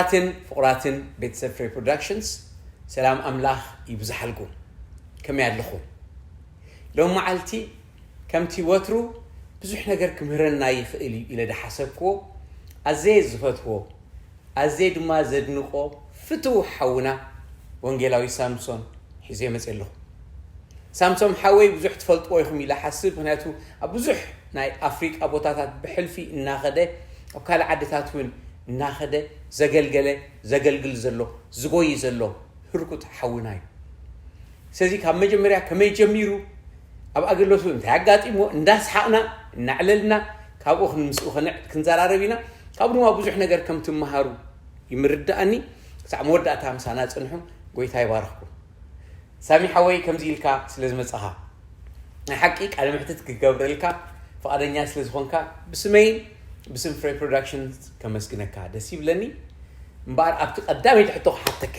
ክቡራትን ፍቑራትን ቤተሰብ ፍሬ ፕሮዳክሽንስ፣ ሰላም ኣምላኽ ይብዝሓልኩም። ከመይ ኣለኹም? ሎም መዓልቲ ከምቲ ወትሩ ብዙሕ ነገር ክምህረና ይኽእል እዩ ኢለ ዝሓሰብክዎ፣ ኣዘየ ዝፈትዎ፣ ኣዘየ ድማ ዘድንቆ ፍትው ሓውና ወንጌላዊ ሳምሶን ሒዘ መፅእ ኣለኹ። ሳምሶም ሓወይ ብዙሕ ትፈልጥዎ ኢኹም ኢለ ሓስብ፣ ምክንያቱ ኣብ ብዙሕ ናይ ኣፍሪቃ ቦታታት ብሕልፊ እናኸደ፣ ኣብ ካልእ ዓድታት እውን እናኸደ ዘገልገለ፣ ዘገልግል ዘሎ፣ ዝጎይ ዘሎ ህርኩት ሓውና እዩ። ስለዚ ካብ መጀመርያ ከመይ ጀሚሩ፣ ኣብ ኣገልግሎቱ እንታይ ኣጋጢሞ፣ እንዳስሓቕና እናዕለልና ካብኡ ክንምስኡ ክንዕ ክንዘራረብ ኢና። ካብኡ ድማ ብዙሕ ነገር ከም ትመሃሩ ይምርዳእኒ። ክሳዕ መወዳእታ ምሳና ጽንሑ። ጎይታ ይባርኽኩም። ሳሚ ሓወይ፣ ከምዚ ኢልካ ስለ ዝመጻኻ፣ ናይ ሓቂ ቃለ መሕትት ክገብረልካ ፍቓደኛ ስለ ዝኾንካ ብስመይን ብስም ፍሬ ፕሮዳክሽን ከመስግነካ ደስ ይብለኒ። እምበኣር ኣብቲ ቀዳመይቲ ሕቶ ክሓተከ፣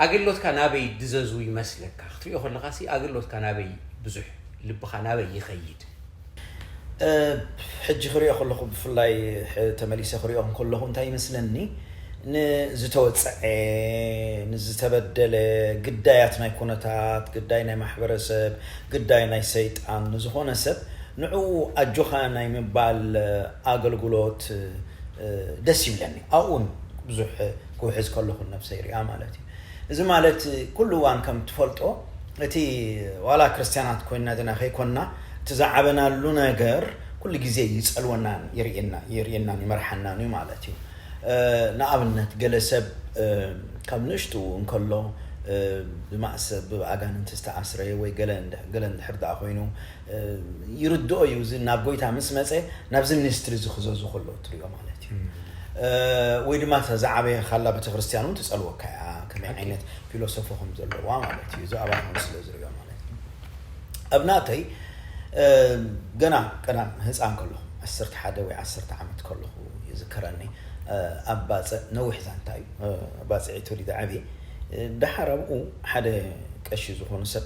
ኣገልግሎትካ ናበይ ድዘዙ ይመስለካ? ክትሪኦ ከለኻ ሲ ኣገልግሎትካ ናበይ ብዙሕ ልብኻ ናበይ ይኸይድ? እ፣ ሕጂ ክሪኦ ከለኹ፣ ብፍላይ ሕ-፣ ተመሊሰ ክሪኦ ከለኹ እንታይ ይመስለኒ፣ ንዝተወፀዐ፣ ንዝተበደለ፣ ግዳያት ናይ ኩነታት፣ ግዳይ ናይ ማሕበረሰብ፣ ግዳይ ናይ ሰይጣን ንዝኾነ ሰብ ንዕኡ ኣጆኻ ናይ ምባል ኣገልግሎት፣ እ፣ ደስ ይብለኒ። ኣብኡን ብዙሕ ክውሕዝ ከለኹ ነብሰይ ሪኣ ማለት እዩ። እዚ ማለት ኩሉ እዋን ከም ትፈልጦ እቲ ዋላ ክርስትያናት ኮይና ዲና ከይኮንና እቲ ዝዓበናሉ ነገር ኩሉ ግዜ ይጸልወናን ይርእየና-፣ ይርእየናን ይመርሓናን እዩ ማለት እዩ። እ፣ ንኣብነት ገለ ሰብ፣ እ፣ ካብ ንእሽቱ እንከሎ፣ እ፣ ብማእሰ-፣ ብኣጋንንቲ ዝተኣስረ ወይ ገለ እንድ-፣ ገለ እንድሕር ደኣ ኮይኑ፣ እ፣ ይርድኦ እዩ። እዚ ናብ ጎይታ ምስ መጸ ናብዚ ሚኒስትሪ እዚ ክዘዙ ከለዉ ትሪኦ ማለት እዩ። እ፣ ወይ ድማ እታ ዝዓበየ ካላ ቤተክርስትያን እውን ትጸልወካ እያ፣ ከመይ ዓይነት ፊሎሶፎ ከም ዘለዋ ማለት እዩ። እዚ ኣባል ስለ ዝሪኦ ማለት እዩ። ኣብ ናተይ፣ እ፣ ገና ቀዳም ህፃን ከለኹ፣ ዓሰርተ ሓደ ወይ ዓሰርተ ዓመት ከለኹ ይዝከረኒ። እ፣ ኣብ ባፅዕ፣ ነዊሕ ዛንታ እዩ። እ፣ ባፅዕ ተወሊደ ዓብየ። እ፣ ደሓር ኣብኡ ሓደ ቀሺ ዝኾኑ ሰብ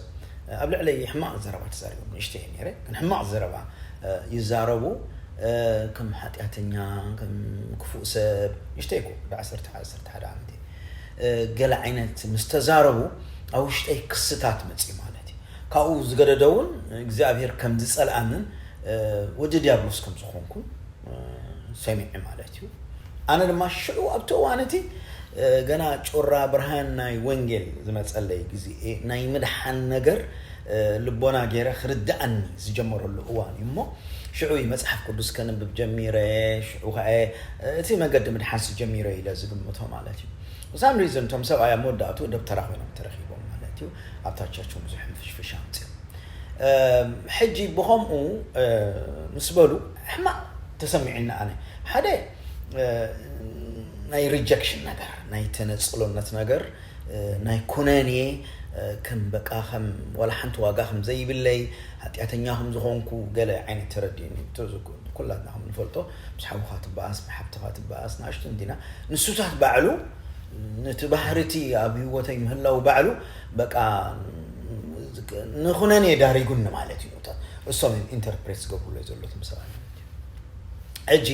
ኣብ ልዕለይ ሕማቕ ዘረባ ተዛሪቦም። ንእሽተይ እየ ነይረ፣ ግን ሕማቕ ዘረባ፣ እ፣ ይዛረቡ። እ፣ ከም ሓጢኣተኛ፣ ከም ክፉእ ሰብ፣ ንእሽተይ እኮ፣ ወዲ ዓሰርተ ሓደ፣ ዓሰርተ ሓደ ዓመት እየ። እ፣ ገለ ዓይነት ምስ ተዛረቡ፣ ኣብ ውሽጠይ ክስታት መፅእ ማለት እዩ። ካብኡ ዝገደደ እውን እግዚኣብሔር ከም ዝፀልኣንን፣ እ፣ ወዲ ዲያብሎስ ከም ዝኾንኩን፣ እ፣ ሰሚዐ ማለት እዩ። ኣነ ድማ ሽዑ ኣብቲ እዋን እቲ፣ እ፣ ገና ጩራ ብርሃን ናይ ወንጌል ዝመጸለይ ግዜ፣ ናይ ምድሓን ነገር፣ እ፣ ልቦና ገይረ ክርድኣኒ ዝጀመረሉ እዋን እዩ እሞ፣ ሽዑ እዩ መጽሓፍ ቅዱስ ከንብብ ጀሚረ። ሽዑ ከኣ፣ እ፣ እቲ መገዲ ምድሓንሲ ጀሚረ ኢለ ዝግምቶ ማለት እዩ። For some reason እቶም ሰብኣይ ኣብ መወዳእቱ ደብተራ ኮይኖም ተረኺቦም ማለት እዩ። ኣብታ ቸርች ብዙሕ ሕንፍሽፍሽ ኣምጽኦም። እም፣ ሕጂ ብኸምኡ፣ እ፣ ምስ በሉ ሕማቕ ተሰሚዑኒ ኣነ። ሓደ፣ እ፣ ናይ ሪጀክሽን ነገር፣ ናይ ተነጽሎነት ነገር፣ እ፣ ናይ ኩነኔ፣ እ፣ ከም በቃ ከም ዋላ ሓንቲ ዋጋ ከም ዘይብለይ፣ ሓጢኣተኛ ከም ዝኾንኩ ገለ ዓይነት ተረዲኡኒ። እቲ ዝኩ-፣ ኩላትና ከም ንፈልጦ ምስ ሓውኻ ትበኣስ፣ ብሓብትኻ ትበኣስ፣ ንኣሽቱ እንዲና ንሱታት ባዕሉ ነቲ ባህሪ እቲ ኣብ ህይወተይ ምህላው ባዕሉ በቃ ንኹነኔ ዳሪጉኒ ማለት እዩ። እታ እሶም እዮም ኢንተርፕሬት ዝገብሩለይ ዘለዉ እቲ ምሰብኣይ ማለት እዩ። ሕጂ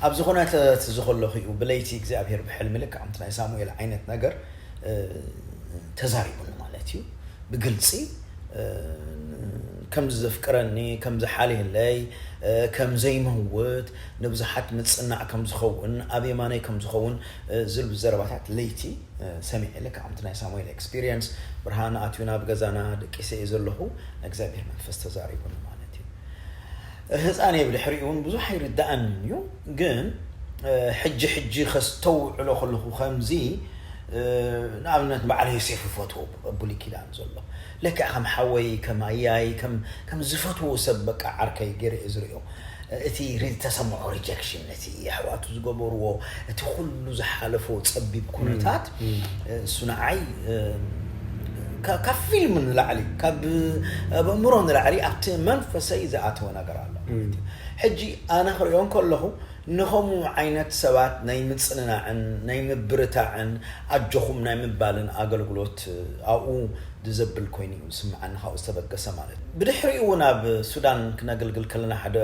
ኣብዚ ኩነታት እዚ ከለኹ እዩ ብለይቲ እግዚኣብሔር ብሕልሚ ልክዕ ከምቲ ናይ ሳሙኤል ዓይነት ነገር፣ እ፣ ተዛሪቡኒ ማለት እዩ። ብግልጺ፣ እ፣ ከም ዘፍቅረኒ፣ ከም ዝሓልየለይ፣ እ፣ ከም ዘይመውት፣ ንብዙሓት ምጽናዕ ከም ዝኸውን፣ ኣብ የማነይ ከም ዝኸውን፣ እ፣ ዝብል ዘረባታት ለይቲ፣ እ፣ ሰሚዐ። ልክዕ ከምቲ ናይ ሳሙኤል ኤክስፒሪየንስ፣ ብርሃን ኣትዩ ናብ ገዛና፣ ደቂሰ እየ ዘለኹ፣ ናይ እግዚኣብሔር መንፈስ ተዛሪቡኒ ማለት እዩ። ህፃን እየ፣ ብድሕሪኡ እውን ብዙሕ ኣይርድኣንን እዩ፣ ግን፣ እ፣ ሕጂ ሕጂ ከስተውዕሎ ከለኹ ከምዚ፣ እ፣ ንኣብነት በዓል ዮሴፍ ይፈትዎ፣ ኣብ ብሉይ ኪዳን ዘሎ። ልክዕ ከም ሓወይ፣ ከም ኣያይ፣ ከም፣ ከም ዝፈትዎ ሰብ፣ በቃ ዓርከይ ገይረ እየ ዝርእዮ። እቲ ሪ-፣ ዝተሰምዖ ሪጀክሽን፣ ነቲ ኣሕዋቱ ዝገበርዎ፣ እቲ ኩሉ ዝሓለፎ ጸቢብ ኩነታት፣ እም። እሱ ንዓይ፣ እ፣ ካ-፣ ካብ ፊልም ንላዕሊ፣ ካብ፣ ኣብ ኣእምሮ ንላዕሊ ኣብቲ መንፈሰይ ዝኣተወ ነገር ኣሎ ማለት እዩ። ሕጂ ኣነ ክሪኦ እንከለኹ፣ ንኸምኡ ዓይነት ሰባት ናይ ምጽንናዕን ናይ ምብርታዕን ኣጆኹም ናይ ምባልን ኣገልግሎት ኣብኡ ዝዘብል ኮይኑ እዩ ዝስምዓኒ፣ ካብኡ ዝተበገሰ ማለት እዩ። ብድሕሪኡ እውን ኣብ ሱዳን ክነገልግል ከለና ሓደ፣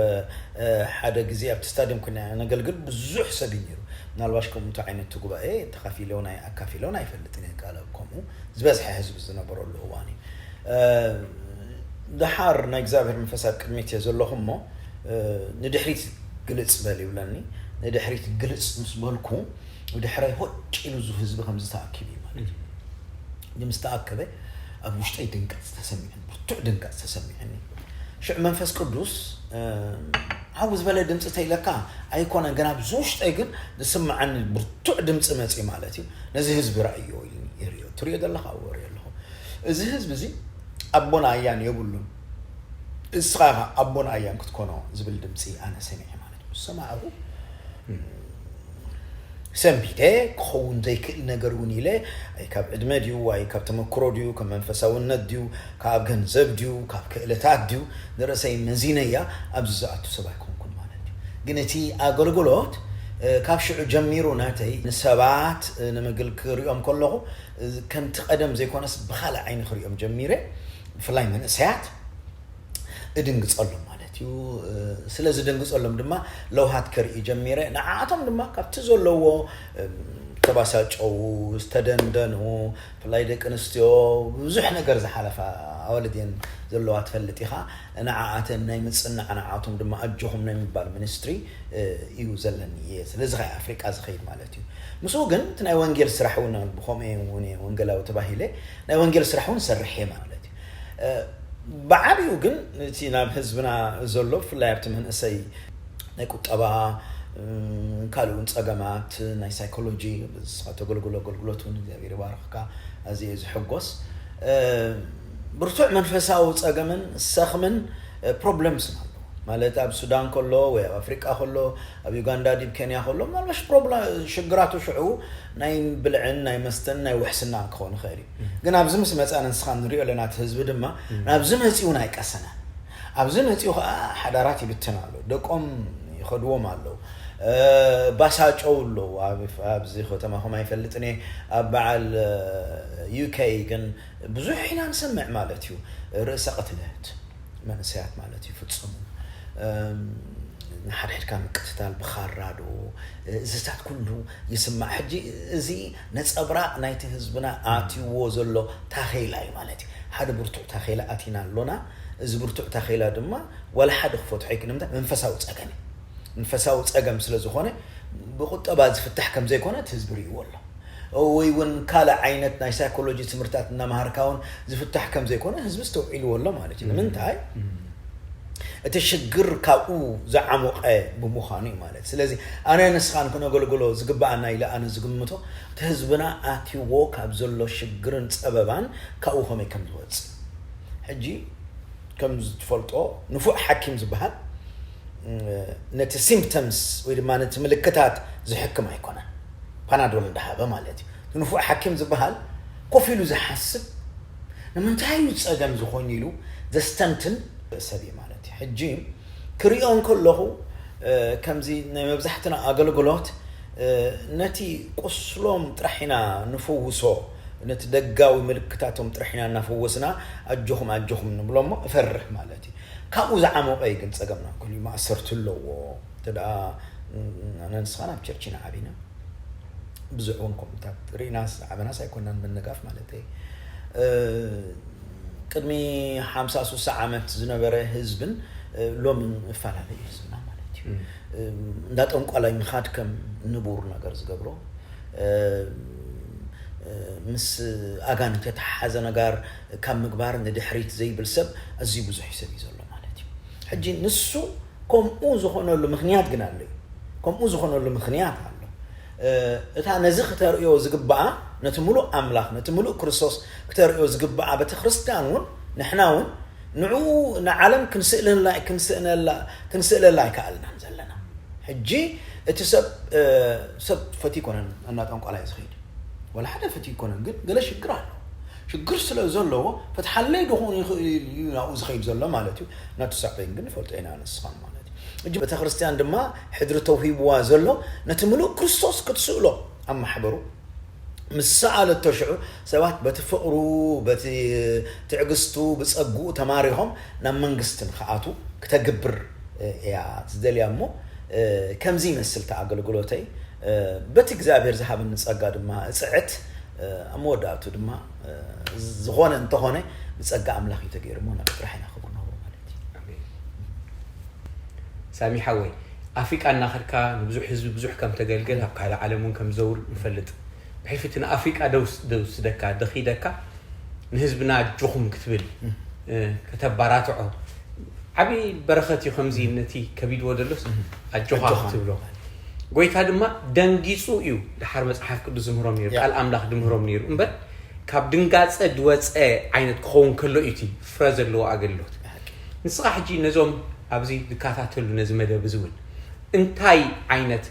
እ፣ ሓደ ግዜ ኣብቲ ስታድዮም ኮይና ነገልግል፣ ብዙሕ ሰብ እዩ ነይሩ። ምናልባሽ ከምኡ እንታይ ዓይነት ጉባኤ ተኻፊሎን ኣይ- ኣካፊሎን ኣይፈልጥን እየ። ቃል ከምኡ ዝበዝሐ ህዝቢ ዝነበረሉ እዋን እዩ። እ፣ ደሓር ናይ እግዚኣብሔር መንፈስ ኣብ ቅድሚት እየ ዘለኹ እሞ፣ እ፣ ንድሕሪት ግልጽ በል ይብለኒ። ንድሕሪት ግልጽ ምስ በልኩ፣ ብድሕረይ ሆጭ ኢሉ እዚ ህዝቢ ከምዚ ተኣኪቡ እዩ ማለት እዩ። ምስ ተኣከበ ኣብ ውሽጠይ ድንቀት ተሰሚዑ፣ ብርቱዕ ድንቀት ተሰሚዑኒ። ሽዑ መንፈስ ቅዱስ፣ እ፣ ዓው ዝበለ ድምፂ ተይለካ ኣይኮነን፣ ግን ኣብዚ ውሽጠይ ግን ዝስምዓኒ ብርቱዕ ድምፂ መፂ ማለት እዩ። ነዚ ህዝቢ ራእዮ ኢሉኒ፣ ይርእዮ፣ ትርእዮ ዘለኻ ኣብኡ ርእዮ ኣለኹ። እዚ ህዝቢ እዚ ኣቦን ኣያን የብሉን፣ እስኻ ኢኻ ኣቦን ኣያን ክትኮኖ ዝብል ድምፂ ኣነ ሰሚዐ ማለት እዩ። ሰማዕኹ፣ ሰንቢደ ክኸውን ዘይክእል ነገር እውን ኢለ፣ ኣይ ካብ ዕድመ ድዩ፣ ኣይ ካብ ተመክሮ ድዩ፣ ካብ መንፈሳውነት ድዩ፣ ካብ ገንዘብ ድዩ፣ ካብ ክእለታት ድዩ፣ ንርእሰይ መዚነያ ኣብዚ ዝኣቱ ሰብ ኣይኮንኩን ማለት እዩ። ግን እቲ ኣገልግሎት፣ እ፣ ካብ ሽዑ ጀሚሩ ናተይ ንሰባት፣ እ፣ ንምግል ክሪኦም ከለኹ፣ እ፣ ከምቲ ቀደም ዘይኮነስ ብኻልእ ዓይኒ ክሪኦም ጀሚረ። ብፍላይ መንእሰያት እድንግጸሎም ማለት እዩ። እ፣ ስለ ዝድንግጸሎም ድማ ለውሃት ከርኢ ጀሚረ። ንዓኣቶም ድማ ካብቲ ዘለዎ፣ እም፣ ተባሳጨው፣ ዝተደንደኑ፣ ብፍላይ ደቂ ኣንስትዮ ብዙሕ ነገር ዝሓለፋ ኣዋልድ እየን ዘለዋ ትፈልጥ ኢኻ። ንዓኣተን ናይ ምጽናዕ፣ ንዓኣቶም ድማ ኣጆኹም ናይ ምባል ሚኒስትሪ፣ እ፣ እዩ ዘለኒ እየ። ስለዚ ኸኣ ኣፍሪቃ ዝኸይድ ማለት እዩ። ምስኡ ግን እቲ ናይ ወንጌል ስራሕ እውን ብኸምኡ እውን እየ ወንጌላዊ ተባሂለ ናይ ወንጌል ስራሕ እውን ሰርሕ እየ ማለት እዩ። እ፣ ብዓቢኡ ግን እቲ ናብ ህዝብና ዘሎ ብፍላይ ኣብቲ መንእሰይ ናይ ቁጠባ፣ እም፣ ካልእ እውን ጸገማት ናይ ሳይኮሎጂ፣ ንስኻ ተገልግሎ ኣገልግሎት እውን እግዚኣብሔር ይባርኽካ፣ ኣዝየ እየ ዝሕጎስ። እ፣ ብርቱዕ መንፈሳዊ ጸገምን ሰኽምን፣ እ፣ ፕሮብለምስን ኣሎ ማለት ኣብ ሱዳን ከሎ ወይ ኣብ ኣፍሪቃ ከሎ ኣብ ዩጋንዳ ዲብ ኬንያ ከሎ ምናልባሽ ፕሮብለ ሽግራቱ ሽዑ ናይ ብልዕን ናይ መስተን ናይ ውሕስና ክኸውን ይኽእል እዩ። ግን ኣብዚ ምስ መጻ ንስኻ ንሪኦ ኣለና እቲ ህዝቢ ድማ ናብዚ መጺኡ እውን ኣይቀሰነ። ኣብዚ መጺኡ ከዓ ሓዳራት ይብትን ኣሎ፣ ደቆም ይኸድዎም ኣለዉ። እ፣ ባሳጨው ኣለዉ። ኣብ- ኣብዚ ከተማኹም ኣይፈልጥን እየ። ኣብ በዓል፣ እ፣ ዩኬ ግን ብዙሕ ኢና ንሰምዕ ማለት እዩ። ርእሰ ቅትለት መንእሰያት ማለት እዩ ፍጹም። እም፣ ንሓድሕድካ ምቅትታል ብኻራ ዶ፣ እዚታት ኩሉ ይስማዕ። ሕጂ እዚ ነጸብራቕ ናይቲ ህዝብና ኣትይዎ ዘሎ ታኼላ እዩ ማለት እዩ። ሓደ ብርቱዕ ታኼላ ኣቲና ኣሎና። እዚ ብርቱዕ ታኼላ ድማ ዋላ ሓደ ክፈትሖ ኣይክእል። ንምንታይ? መንፈሳዊ ጸገም እዩ። መንፈሳዊ ጸገም ስለ ዝኾነ ብቁጠባ ዝፍታሕ ከም ዘይኮነ እቲ ህዝቢ ርእይዎ ኣሎ። ወይ እውን ካልእ ዓይነት ናይ ሳይኮሎጂ ትምህርታት እናምሃርካ እውን ዝፍታሕ ከም ዘይኮነ ህዝቢ ኣስተውዒልዎ ኣሎ ማለት እዩ። ንምንታይ? እቲ ሽግር ካብኡ ዝዓሞቐ ብምዃኑ እዩ ማለት። ስለዚ ኣነ ንስኻን ክነገልግሎ ዝግብኣና ኢለ ኣነ ዝግምቶ እቲ ህዝብና ኣትይዎ ካብ ዘሎ ሽግርን ጸበባን ካብኡ ከመይ ከም ዝወጽእ። ሕጂ ከም ዝትፈልጦ ንፉዕ ሓኪም ዝበሃል፣ እ፣ ነቲ ሲምፕተምስ ወይ ድማ ነቲ ምልክታት ዝሕክም ኣይኮነን። ፓናዶል እንዳሃበ ማለት እዩ። እቲ ንፉዕ ሓኪም ዝበሃል ኮፍ ኢሉ ዝሓስብ፣ ንምንታይ እዩ ጸገም ዝኾን ኢሉ ዘስተንትን ሰብ እዩ ማለት እዩ። ሕጂ ክሪኦ እንከለኹ፣ እ፣ ከምዚ ናይ መብዛሕትና ኣገልግሎት፣ እ፣ ነቲ ቁስሎም ጥራሕ ኢና ንፈውሶ፣ ነቲ ደጋዊ ምልክታቶም ጥራሕ ኢና እናፈወስና ኣጆኹም ኣጆኹም ንብሎ እሞ እፈርህ ማለት እዩ። ካብኡ ዝዓሞቐ እዩ ግን ጸገምና። ኩሉ ማእሰርቲ ኣለዎ። እንተ ደኣ ኣነ ንስኻ ናብ ቸርች ኢና ዓቢና። ብዙሕ እውን ከምኡታት ርኢናስ ዓበናስ ኣይኮናን፣ ምንጋፍ ማለተይ። እ፣ ቅድሚ ሓምሳ ሱሳ ዓመት ዝነበረ ህዝብን፣ እ፣ ሎምን እፈላለ እዩ ህዝብና ማለት እዩ። እ፣ እንዳ ጠንቋላይ ምኻድ ከም ንቡር ነገር ዝገብሮ፣ እ፣ እ፣ ምስ ኣጋንንት የተሓሓዘ ነገር ካብ ምግባር ንድሕሪት ዘይብል ሰብ ኣዝዩ ብዙሕ ሰብ እዩ ዘሎ ማለት እዩ። ሕጂ ንሱ ከምኡ ዝኾነሉ ምኽንያት ግን ኣሎ እዩ። ከምኡ ዝኾነሉ ምኽንያት ኣሎ። እ፣ እታ ነዚ ክተርእዮ ዝግብኣ፣ ነቲ ምሉእ ኣምላኽ፣ ነቲ ምሉእ ክርስቶስ ክተርእዮ ዝግብኣ ቤተ ክርስቲያን እውን፣ ንሕና እውን ንዕኡ ንዓለም ክንስእለላ፣ ክንስእነላ፣ ክንስእለላ ኣይከኣልናን ዘለና። ሕጂ እቲ ሰብ፣ እ፣ ሰብ ፈትዩ ይኮነን እናጠንቋላይ ዝኸይድ። ዋላ ሓደ ፈትዩ ይኮነን፣ ግን ገለ ሽግር ኣሎ። ሽግር ስለ ዘለዎ፣ ፈትሓለይ ድኾን ይኽእል እዩ ናብኡ ዝኸይድ ዘሎ ማለት እዩ። ናቱ ሳዕቤን ግን ንፈልጦ ኢና ንስኻን ማለት እዩ። ሕጂ ቤተ ክርስቲያን ድማ ሕድሪ ተውሂብዋ ዘሎ ነቲ ምሉእ ክርስቶስ ክትስእሎ ኣብ ማሕበሩ ምስ ሰኣለቶ ሽዑ ሰባት በቲ ፍቕሩ፣ በቲ ትዕግስቱ፣ ብጸግኡ ተማሪኾም ናብ መንግስቲ ንኽኣቱ ክተግብር እያ ዝደልያ። እሞ ከምዚ ይመስል እቲ ኣገልግሎተይ። በቲ እግዚኣብሔር ዝሃበኒ ጸጋ ድማ እጽዕት፣ ኣብ መወዳእቱ ድማ ዝኾነ እንተኾነ ብጸጋ ኣምላኽ እዩ ተገይሩ እሞ ናብ ጥራሕ ኢና ክብሪ ንህቦ ማለት እዩ። ሳሚ ሓወይ፣ ኣፍሪቃ እናኸድካ ንብዙሕ ህዝቢ ብዙሕ ከም ተገልግል፣ ኣብ ካልእ ዓለም እውን ከም ትዘውር ንፈልጥ። ብሕልፊ እቲ ንኣፍሪቃ ደውስ ደውስደካ ደኺደካ ንህዝብና ኣጆኹም ክትብል ከተባራትዖ ዓብዪ በረኸት እዩ። ከምዚ ነቲ ከቢድዎ ዘሎስ ኣጆኻ ክትብሎ፣ ጎይታ ድማ ደንጊጹ እዩ ድሓር መጽሓፍ ቅዱስ ዝምህሮም ነይሩ፣ ቃል ኣምላኽ ዝምህሮም ነይሩ እምበር ካብ ድንጋጸ ዝወጸ ዓይነት ክኸውን ከሎ እዩ እቲ ፍረ ዘለዎ ኣገልግሎት። ንስኻ ሕጂ ነዞም ኣብዚ ዝከታተሉ ነዚ መደብ እዚ እውን እንታይ ዓይነት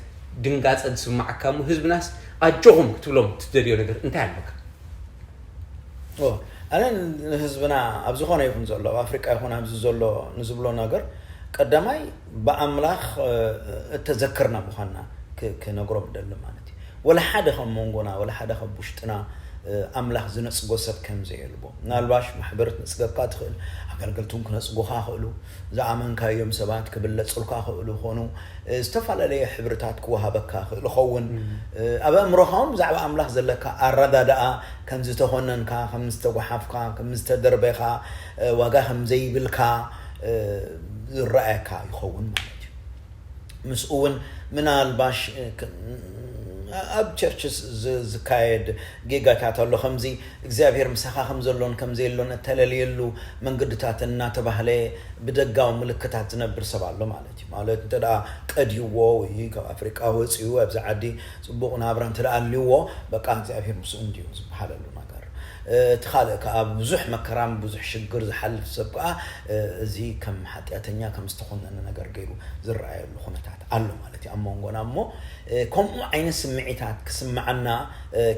ድንጋጸ ዝስማዓካ እሞ ህዝብናስ ኣጆኹም ክትብሎም ትደልዮ ነገር እንታይ ኣለካ? ኣነ ንህዝብና ኣብ ዝኾነ ይኹን ዘሎ ኣብ ኣፍሪቃ ይኹን ኣብዚ ዘሎ ንዝብሎ ነገር ቀዳማይ ብኣምላኽ እተዘክርና ምዃንና ክነግሮም ደሊ ማለት እዩ። ወላ ሓደ ከም መንጎና ወላ ሓደ ከም ውሽጥና ኣምላኽ ዝነጽጎ ሰብ ከም ዘየልቦ፣ ምናልባሽ ማሕበር ትነጽገካ ትኽእል፣ ኣገልገልቲ እውን ክነጽጉኻ ይኽእሉ፣ ዝኣመንካዮም ሰባት ክብለጹልካ ይኽእሉ ይኾኑ፣ ዝተፈላለየ ሕብርታት ክወሃበካ ይኽእል ይኸውን። ኣብ ኣእምሮኻ እውን ብዛዕባ ኣምላኽ ዘለካ ኣረዳድኣ ከም ዝተኾነንካ፣ ከም ዝተጓሓፍካ፣ ከም ዝተደርበኻ፣ ዋጋ ከም ዘይብልካ ዝረኣየካ ይኸውን ማለት እዩ። ምስኡ እውን ምናልባሽ ኣብ ቸርችስ ዝካየድ ጌጋታት ኣሎ። ከምዚ እግዚኣብሔር ምሳኻ ከም ዘሎን ከም ዘየሎን እተለልየሉ መንገድታት እናተባህለ ብደጋዊ ምልክታት ዝነብር ሰብ ኣሎ ማለት እዩ። ማለት እንተ ደኣ ቀድይዎ ወይ ካብ ኣፍሪቃ ወፂኡ ኣብዚ ዓዲ ፅቡቕ ናብራ እንተ ደኣ ኣልይዎ በቃ እግዚኣብሔር ምስኡ እንድዩ ዝበሃለሉ ነገር። እቲ ካልእ ከዓ ብዙሕ መከራን ብዙሕ ሽግር ዝሓልፍ ሰብ ከዓ እዚ ከም ሓጢኣተኛ ከም ዝተኾነነ ነገር ገይሩ ዝረኣየሉ ኩነታት ኣሎ ማለት እዩ ኣብ መንጎና። እሞ ከምኡ ዓይነት ስምዒታት ክስምዓና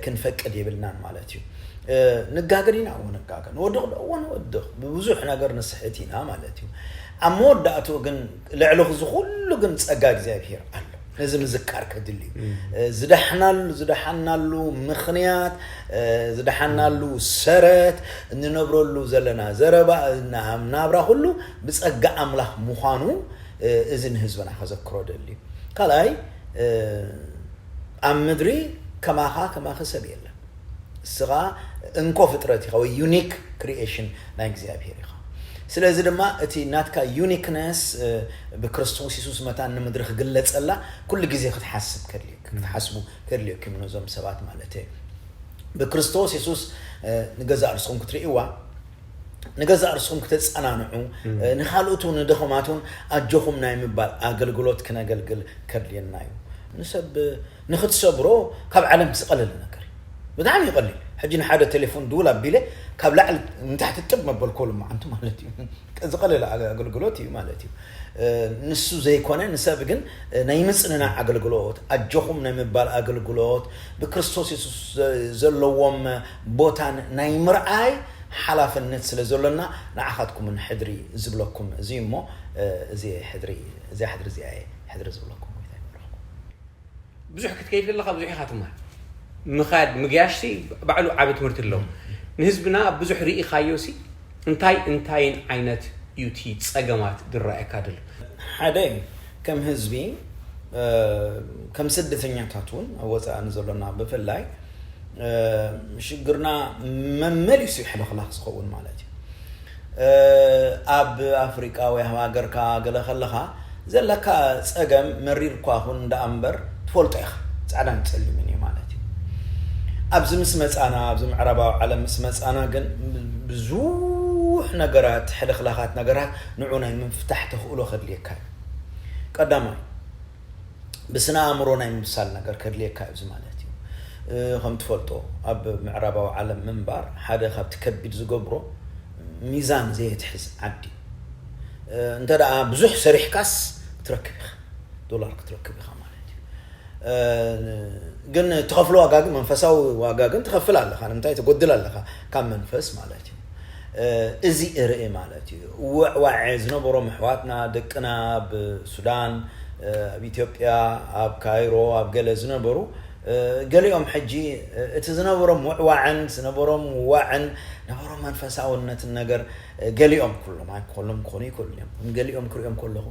ክንፈቅድ የብልናን ማለት እዩ። ንጋገ ዲና? እዎ ንጋገ። ንወድቕ ዶ? እዎ ንወድቕ። ብብዙሕ ነገር ንስሕት ኢና ማለት እዩ። ኣብ መወዳእትኡ ግን ልዕሊ እዚ ኩሉ ግን ጸጋ እግዚኣብሔር ኣሎ። ነዚ ምዝካር ከድሊ እዩ። ዝደሓናሉ ዝደሓናሉ ምኽንያት፣ ዝደሓናሉ ሰረት፣ እንነብረሉ ዘለና ዘረባ፣ ናብራ ኩሉ ብጸጋ ኣምላኽ ምዃኑ እዚ ንህዝብና ከዘክሮ ደሊ እዩ። ካልኣይ፣ ኣብ ምድሪ ከማኻ ከማኺ ሰብ የለን። እስኻ እንኮ ፍጥረት ኢኻ ወይ ዩኒክ ክሪኤሽን ናይ እግዚኣብሔር ኢኻ። ስለዚ ድማ እቲ ናትካ ዩኒክነስ ብክርስቶስ የሱስ መታን ንምድሪ ክግለጸላ ኩሉ ግዜ ክትሓስብ ከድልየካ ክትሓስቡ ከድልየኩም ነዞም ሰባት ማለት እየ። ብክርስቶስ የሱስ ንገዛእ ርስኹም ክትርእይዋ ንገዛእ ርስኹም ክተጸናንዑ ንኻልኦት እውን ንደኸማት እውን ኣጆኹም ናይ ምባል ኣገልግሎት ክነገልግል ከድልየና እዩ። ንሰብ ንኽትሰብሮ ካብ ዓለም ዝቐለለ ነገር እዩ። ብጣዕሚ ይቐልል። ሕጂ ንሓደ ቴሌፎን ድውል ኣቢለ ካብ ላዕሊ ንታሕቲ ጥብ መበልኮ ልመዓንቱ ማለት እዩ። ዝቐለለ ኣገልግሎት እዩ ማለት እዩ። ንሱ ዘይኮነ ንሰብ ግን ናይ ምጽንናዕ ኣገልግሎት ኣጆኹም ናይ ምባል ኣገልግሎት ብክርስቶስ የሱስ ዘለዎም ቦታን ናይ ምርኣይ ሓላፍነት ስለ ዘሎና ንዓኻትኩምን ሕድሪ ዝብለኩም እዚ እሞ እዚ ሕድሪ እዚኣ ሕድሪ እዚኣ እየ ሕድሪ ዝብለኩም። ጎይታ ይባርኽኩም። ብዙሕ ክትከይድ ከለካ ብዙሕ ኢካ ትማር። ምኻድ ምግያሽሲ ባዕሉ ዓቢ ትምህርቲ ኣለዎ። ንህዝብና ብዙሕ ርኢኻዮሲ እንታይ እንታይን ዓይነት እዩ እቲ ጸገማት ዝረኣየካ ዘሎ? ሓደ ከም ህዝቢ ከም ስደተኛታት እውን ኣብ ወፃኢ ንዘሎና ብፍላይ ሽግርና መመሊሱ ሕልኽላኽ ዝኸውን ማለት እዩ። ኣብ ኣፍሪቃ ወይ ኣብ ሃገርካ ገለ ከለኻ ዘለካ ጸገም መሪር እኳ ኹን ደኣ እምበር ትፈልጦ ኢኻ፣ ጻዕዳን ጸሊምን እዩ ማለት እዩ። ኣብዚ ምስ መጻና ኣብዚ ምዕራባዊ ዓለም ምስ መጻና ግን ብዙሕ ነገራት ሕልኽላኻት ነገራት ንዑ ናይ ምፍታሕ ተኽእሎ ከድልየካ እዩ። ቀዳማይ ብስነ ኣእምሮ ናይ ምብሳል ነገር ከድልየካ እዩ እዚ ማለት እዩ። ከም ትፈልጦ ኣብ ምዕራባዊ ዓለም ምንባር ሓደ ካብቲ ከቢድ ዝገብሮ ሚዛን ዘየትሕዝ ዓዲ። እንተ ደኣ ብዙሕ ሰሪሕካስ ክትረክብ ኢኻ፣ ዶላር ክትረክብ ኢኻ ማለት እዩ። ግን ትኸፍሎ ዋጋ ግን መንፈሳዊ ዋጋ ግን ትኸፍል ኣለኻ። ንምንታይ ትጎድል ኣለኻ ካብ መንፈስ ማለት እዩ። እዚ እርኢ ማለት እዩ። ውዕዋዐ ዝነበሮም ኣሕዋትና ደቅና ኣብ ሱዳን ኣብ ኢትዮጵያ ኣብ ካይሮ ኣብ ገለ ዝነበሩ ገሊኦም ሕጂ እቲ ዝነበሮም ውዕዋዕን ዝነበሮም ዋዕን ነበሮም መንፈሳውነትን ነገር ገሊኦም ኩሎም ኣይኮሎም ክኾኑ ይክእሉ እዮም። ገሊኦም ክሪኦም ከለኹ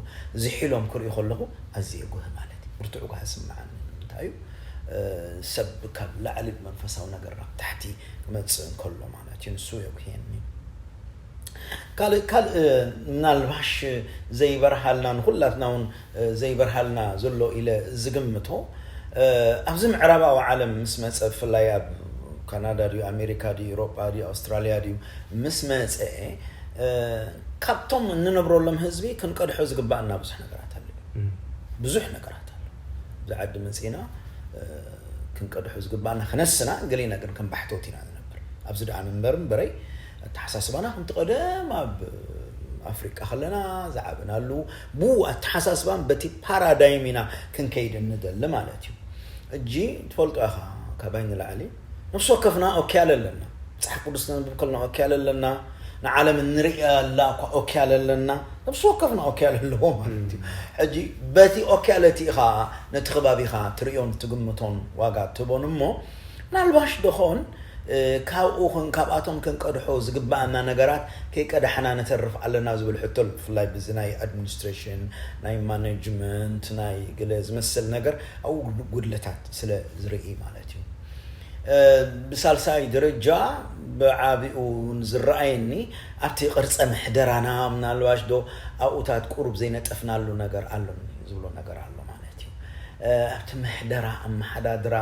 ዝሒሎም ክርኢ ከለኹ ኣዝየ ጉህ ማለት እዩ። ብርቱዕ ጓህ ስምዓኒ። ንምንታይ እዩ? ሰብ ካብ ላዕሊ ብመንፈሳዊ ነገር ናብ ታሕቲ ክመፅእ እንከሎ ማለት እዩ። ንሱ የጉህየኒ። ካልእ ካልእ ምናልባሽ ዘይበርሃልና፣ ንኹላትና እውን ዘይበርሃልና ዘሎ ኢለ ዝግምቶ፣ ኣብዚ ምዕራባዊ ዓለም ምስ መፀ፣ ብፍላይ ኣብ ካናዳ ድዩ፣ ኣሜሪካ ድዩ፣ ኤውሮጳ ድዩ፣ ኣውስትራልያ ድዩ፣ ምስ መፀ፣ ካብቶም እንነብረሎም ህዝቢ ክንቀድሖ ዝግባኣና ብዙሕ ነገራት ኣሎ። ብዙሕ ነገራት ኣሎ። እዚ ዓዲ መፂና ክንቀድሖ ዝግባኣና ክነስና፣ ገሊና ግን ከም ባሕቶት ኢና ንነብር። ኣብዚ ደኣ ንንበር እምበረይ፣ ኣተሓሳስባና ከምቲ ቀደም ኣብ ኣፍሪቃ ከለና ዝዓበናሉ፣ ብኡ ኣተሓሳስባን በቲ ፓራዳይም ኢና ክንከይድ እንደሊ ማለት እዩ። እጂ ትፈልጦ ኢኻ፣ ካባይ ንላዕሊ ነፍሲ ወከፍና ኦኬ ኣለና። መጽሓፍ ቅዱስ ነንብብ ከለና ኦኬ ኣለና። ንዓለም እንርእያ ኣላ እኳ ኦኬ ኣለና። ነፍሲ ወከፍና ኦኬ ኣለዎ ማለት እዩ። ሕጂ በቲ ኦኬ ኣለቲ ኢኻ ነቲ ከባቢኻ ትርእዮን ትግምቶን ዋጋ ትህቦን እሞ፣ ምናልባሽ ደኾን ካብኡ ኽን-፣ ካብኣቶም ክንቀድሖ ዝግባኣና ነገራት ከይቀዳሕና ንተርፍ ኣለና ዝብል ሕቶ ኣሎ። ብፍላይ ብዚ ናይ ኣድሚኒስትሬሽን፣ ናይ ማኔጅመንት፣ ናይ ገለ ዝመስል ነገር ኣብኡ ጉድ-፣ ጉድለታት ስለ ዝርኢ ማለት እዩ። ብሳልሳይ ደረጃ ብዓቢኡ እውን ዝረኣየኒ ኣብቲ ቅርጸ ምሕደራና ምናልባሽ ዶ ኣብኡታት ቁሩብ ዘይነጠፍናሉ ነገር ኣሎ ዝብሎ ነገር ኣሎ ማለት እዩ። ኣብቲ ምሕደራ፣ ኣመሓዳድራ፣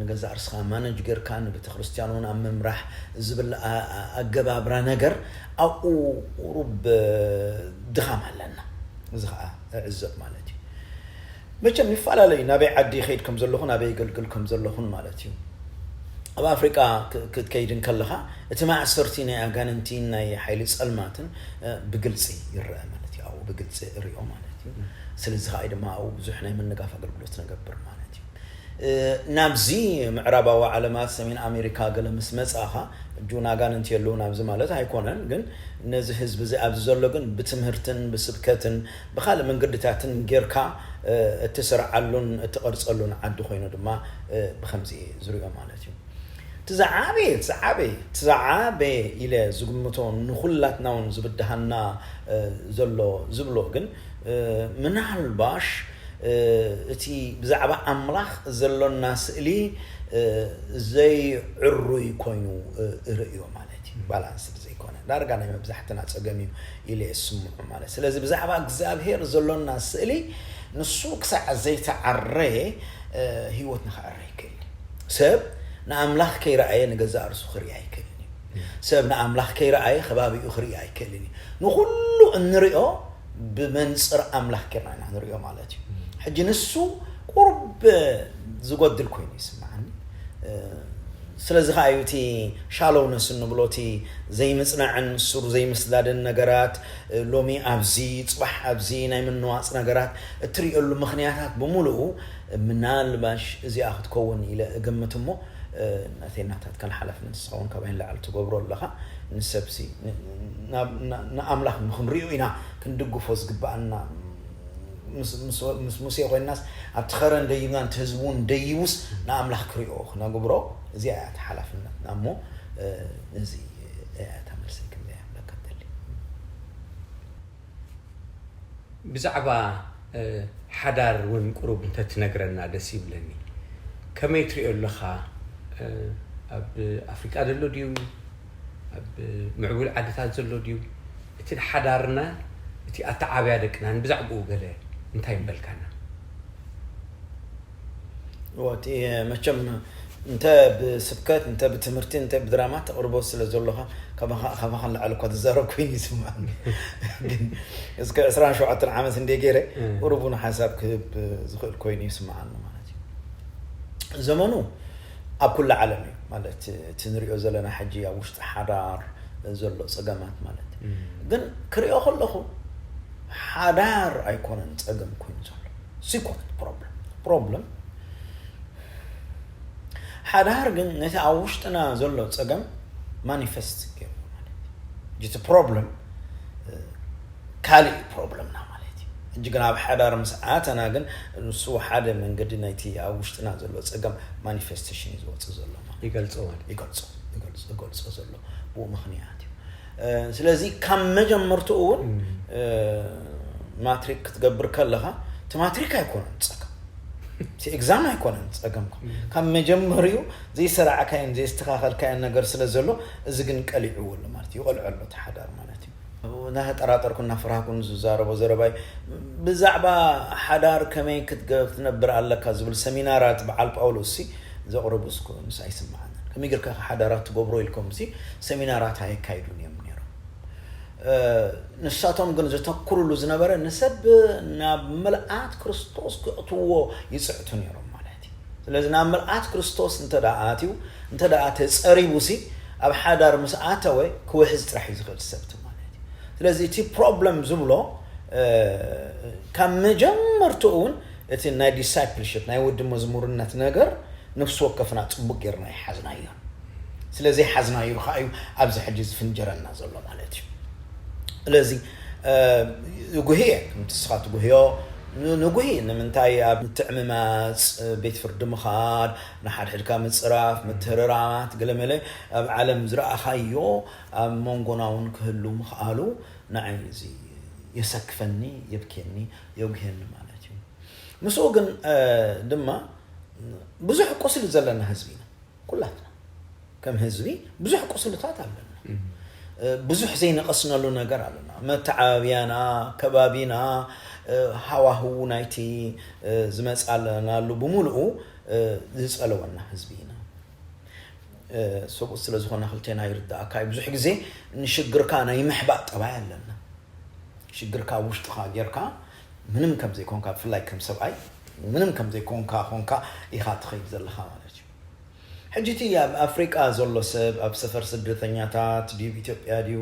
ንገዛእ ርስኻ ማነጅ ጌርካ ንቤተ ክርስቲያን እውን ኣብ ምምራሕ ዝብል ኣ-፣ ኣ-፣ ኣገባብራ ነገር ኣብኡ ቁሩብ ድኻም ኣለና። እዚ ኸዓ እዕዘብ ማለት እዩ። መቸም ይፈላለዩ፣ ናበይ ዓዲ ይኸይድ ከም ዘለኹ፣ ናበይ ይገልግል ከም ዘለኹን ማለት እዩ። ኣብ ኣፍሪቃ ክ-፣ ክትከይድ እንከለኻ፣ እቲ ማእሰርቲ ናይ ኣጋንንቲን ናይ ሓይሊ ጸልማትን፣ እ፣ ብግልጺ ይረአ ማለት እዩ። ኣብኡ ብግልጺ እሪኦ ማለት እዩ። ስለዚ ኸኣ ድማ ኣብኡ ብዙሕ ናይ ምንጋፍ ኣገልግሎት ንገብር ማለት እዩ። እ፣ ናብዚ ምዕራባዊ ዓለማት፣ ሰሜን ኣሜሪካ ገለ ምስ መጻኻ፣ እጁን ኣጋንንቲ የለውን ኣብዚ ማለት ኣይኮነን፣ ግን ነዚ ህዝቢ እዚ ኣብዚ ዘሎ ግን ብትምህርትን ብስብከትን ብኻልእ መንገድታትን ጌርካ፣ እ፣ እትስርዓሉን እትቐርጸሉን ዓዲ ኮይኑ ድማ፣ እ፣ ብኸምዚ እየ ዝሪኦ ማለት እዩ። እቲ ዝዓበየ፣ እቲ ዝዓበየ፣ እቲ ዝዓበየ ኢለ ዝግምቶ ንኹላትና እውን ዝብድሃና፣ እ፣ ዘሎ ዝብሎ ግን፣ እ፣ ምናልባሽ፣ እ፣ እቲ ብዛዕባ ኣምላኽ ዘሎና ስእሊ፣ እ፣ ዘይዕሩይ ኮይኑ፣ እ፣ እርእዮ ማለት እዩ። ባላንስድ ዘይኮነ፣ ዳርጋ ናይ መብዛሕትና ጸገም እዩ ኢለ እየ ዝስምዖ ማለት። ስለዚ ብዛዕባ እግዚኣብሔር ዘሎና ስእሊ ንሱ ክሳዕ ዘይተዓረየ፣ እ፣ ህይወትና ክዕረ ይክእል እዩ። ሰብ ንኣምላኽ ከይረኣየ ንገዛእ ርእሱ ክርኢ ኣይክእልን እዩ። ሰብ ንኣምላኽ ከይረኣየ ከባቢኡ ክርኢ ኣይክእልን እዩ። ንኹሉ እንሪኦ ብመንጽር ኣምላኽ ጌርና ኢና ንሪኦ ማለት እዩ። ሕጂ ንሱ ቁሩብ ዝጎድል ኮይኑ ይስምዓኒ። እ፣ ስለዚ ኸዓ እዩ እቲ ሻሎውነስ እንብሎ፣ እቲ ዘይምጽናዕን ሱር ዘይምስዳድን ነገራት፣ እ፣ ሎሚ ኣብዚ፣ ጽባሕ ኣብዚ ናይ ምንዋጽ ነገራት እትርእየሉ ምኽንያታት ብምሉኡ ምናልባሽ እዚኣ ክትከውን ኢለ እግምት እሞ፣ እ፣ ናተይ ናታትካን ሓላፍነት ንስኻ እውን ካባይ ንላዕሊ ትገብሮ ኣለኻ። ንሰብሲ ን-፣ ናብ-፣ ና-፣ ንኣምላኽ ንኽንሪኦ ኢና ክንድግፎ ዝግብኣና። ምስ፣ ምስ፣ ምስ ሙሴ ኮይንናስ ኣብቲ ኸረን ደይብና፣ ነቲ ህዝቢ እውን ደይቡስ ንኣምላኽ ክሪኦ ክነግብሮ፣ እዚኣ እያ እታ ሓላፍነትና። እሞ፣ እ፣ እዚ እያ እታ መልሰይ ክንደይ ኣብለካ እደሊ። ብዛዕባ፣ እ፣ ሓዳር እውን ቁሩብ እንተትነግረና ደስ ይብለኒ። ከመይ ትሪኦ ኣለኻ? እ፣ ኣብ ኣፍሪቃ ዘሎ ድዩ? ኣብ ምዕቡል ዓድታት ዘሎ ድዩ? እቲ ሓዳርና፣ እቲ ኣተዓብያ ደቅናን ብዛዕባኡ ገለ እንታይ ምበልካና? እወ፣ እቲ መቸም እንተ ብስብከት፣ እንተ ብትምህርቲ፣ እንተ ብድራማ ተቕርቦ ስለ ዘሎኻ፣ ካባኻ፣ ካባኻ ንላዕሊ እኳ ዝዛረብ ኮይኑ ይስምዓኒ። ግን እስከ ዕስራን ሸውዓተን ዓመት እንደ ገይረ፣ እም። ቁሩብ እውን ሓሳብ ክህብ ዝኽእል ኮይኑ ይስምዓኒ ማለት እዩ። ዘመኑ ኣብ ኩሉ ዓለም እዩ። ማለት፣ እቲ ንሪኦ ዘለና ሕጂ ኣብ ውሽጢ ሓዳር ዘሎ ጸገማት ማለት እዩ። እም። ግን ክሪኦ ከለኹ፣ ሓዳር ኣይኮነን ጸገም ኮይኑ ዘሎ። እሱ ኣይኮነን ፕሮብለም። ፕሮብለም፣ ሓዳር ግን ነቲ ኣብ ውሽጥና ዘሎ ጸገም ማኒፌስት ገይሩ ማለት እዩ። እቲ ፕሮብለም፣ እ፣ ካልእ እዩ ፕሮብለምና ማለት እዩ። ሕጂ ግን ኣብ ሓዳር ምስ ኣተና ግን ንሱ ሓደ መንገዲ ናይቲ ኣብ ውሽጥና ዘሎ ጸገም ማኒፌስቴሽን እዩ ዝወጽእ ዘሎ ማለት እዩ። ይገልጾ ማለት እዩ። ይገልጾ፣ ይገልጾ፣ ይገልጾ ዘሎ ብኡ ምኽንያት እዩ። እ፣ ስለዚ ካብ መጀመርትኡ እውን፣ እም። እ፣ ማትሪክ ክትገብር ከለኻ፣ እቲ ማትሪክ ኣይኮነን ጸገም። እቲ ኤግዛም ኣይኮነን ጸገምካ። ካብ መጀመሪኡ ዘይሰራዕካዮን ዘየስተኻኸልካዮን ነገር ስለ ዘሎ፣ እዚ ግን ቀሊዕዎ ኣሎ ማለት እዩ። ይቐልዖ ኣሎ እቲ ሓዳር ማለት እዩ። እናተጠራጠርኩ እናፈራህኩን ዝዛረቦ ዘረባይ ብዛዕባ ሓዳር ከመይ ክትገ-፣ ክትነብር ኣለካ ዝብል ሰሚናራት በዓል ጳውሎስ ሲ ዘቕረቡ እስኩ ምስ ኣይስምዓንን። ከመይ ጌርካ ሓዳራት ትገብሮ ኢልኩም ሲ ሰሚናራት ኣየካይዱን እዮም ነይሮም። እ፣ ንሳቶም ግን ዘተኩሩሉ ዝነበረ ንሰብ ናብ ምልኣት ክርስቶስ ክእትዎ ይጽዕቱ ነይሮም ማለት እዩ። ስለዚ ናብ ምልኣት ክርስቶስ እንተ ደኣ ኣትዩ፣ እንተ ደኣ ተጸሪቡ ሲ ኣብ ሓዳር ምስ ኣተወ ክውሕዝ ጥራሕ እዩ ዝኽእል ሰብቲ ማለት እዩ። ስለዚ እቲ ፕሮብለም ዝብሎ፣ እ፣ ካብ መጀመርትኡ እውን እቲ ናይ ዲሳይፕልሽፕ ናይ ወዲ መዝሙርነት ነገር ነፍሲ ወከፍና ጽቡቅ ጌርና ይሓዝናዮ። ስለ ዘይሓዝናዮ ከኣ እዩ ኣብዚ ሕጂ ዝፍንጀረና ዘሎ ማለት እዩ። ስለዚ፣ እ፣ ይጉህየ፣ ከምቲ ንስኻ ትጉህዮ፣ ን-፣ ንጉሂ። ንምንታይ ኣብ ምትዕምማጽ፣ ቤት ፍርዲ ምኻድ፣ ንሓድሕድካ ምጽራፍ፣ ምትህርራማት፣ ገለመለ ኣብ ዓለም ዝረኣኻዮ ኣብ መንጎና እውን ክህሉ ምኽኣሉ ንዓይ እዚ የሰክፈኒ፣ የብክየኒ፣ የጉህየኒ ማለት እዩ። ምስኡ ግን፣ እ፣ ድማ ብዙሕ ቁስሊ ዘለና ህዝቢ ኢና። ኩላትና ከም ህዝቢ ብዙሕ ቁስልታት ኣለና። እ፣ ብዙሕ ዘይነቐስነሉ ነገር ኣለና። መተዓባብያና፣ ከባቢና፣ እ፣ ሃዋህው ናይቲ፣ እ፣ ዝመጻለናሉ ብምሉኡ፣ እ፣ ዝጸለወና ህዝቢ ኢና። እ፣ ሰብኡት ስለ ዝኾና ክልቴና ይርድኣካ እዩ። ብዙሕ ግዜ ንሽግርካ ናይ ምሕባእ ጠባይ ኣለና። ሽግርካ ውሽጥኻ ጌርካ ምንም ከም ዘይኮንካ፣ ብፍላይ ከም ሰብኣይ ምንም ከም ዘይኮንካ ኮንካ ኢኻ ትኸይድ ዘለኻ ማለት እዩ። ሕጂ እቲ ኣብ ኣፍሪቃ ዘሎ ሰብ ኣብ ሰፈር ስደተኛታት ድዩ፣ ኢትዮጵያ ድዩ፣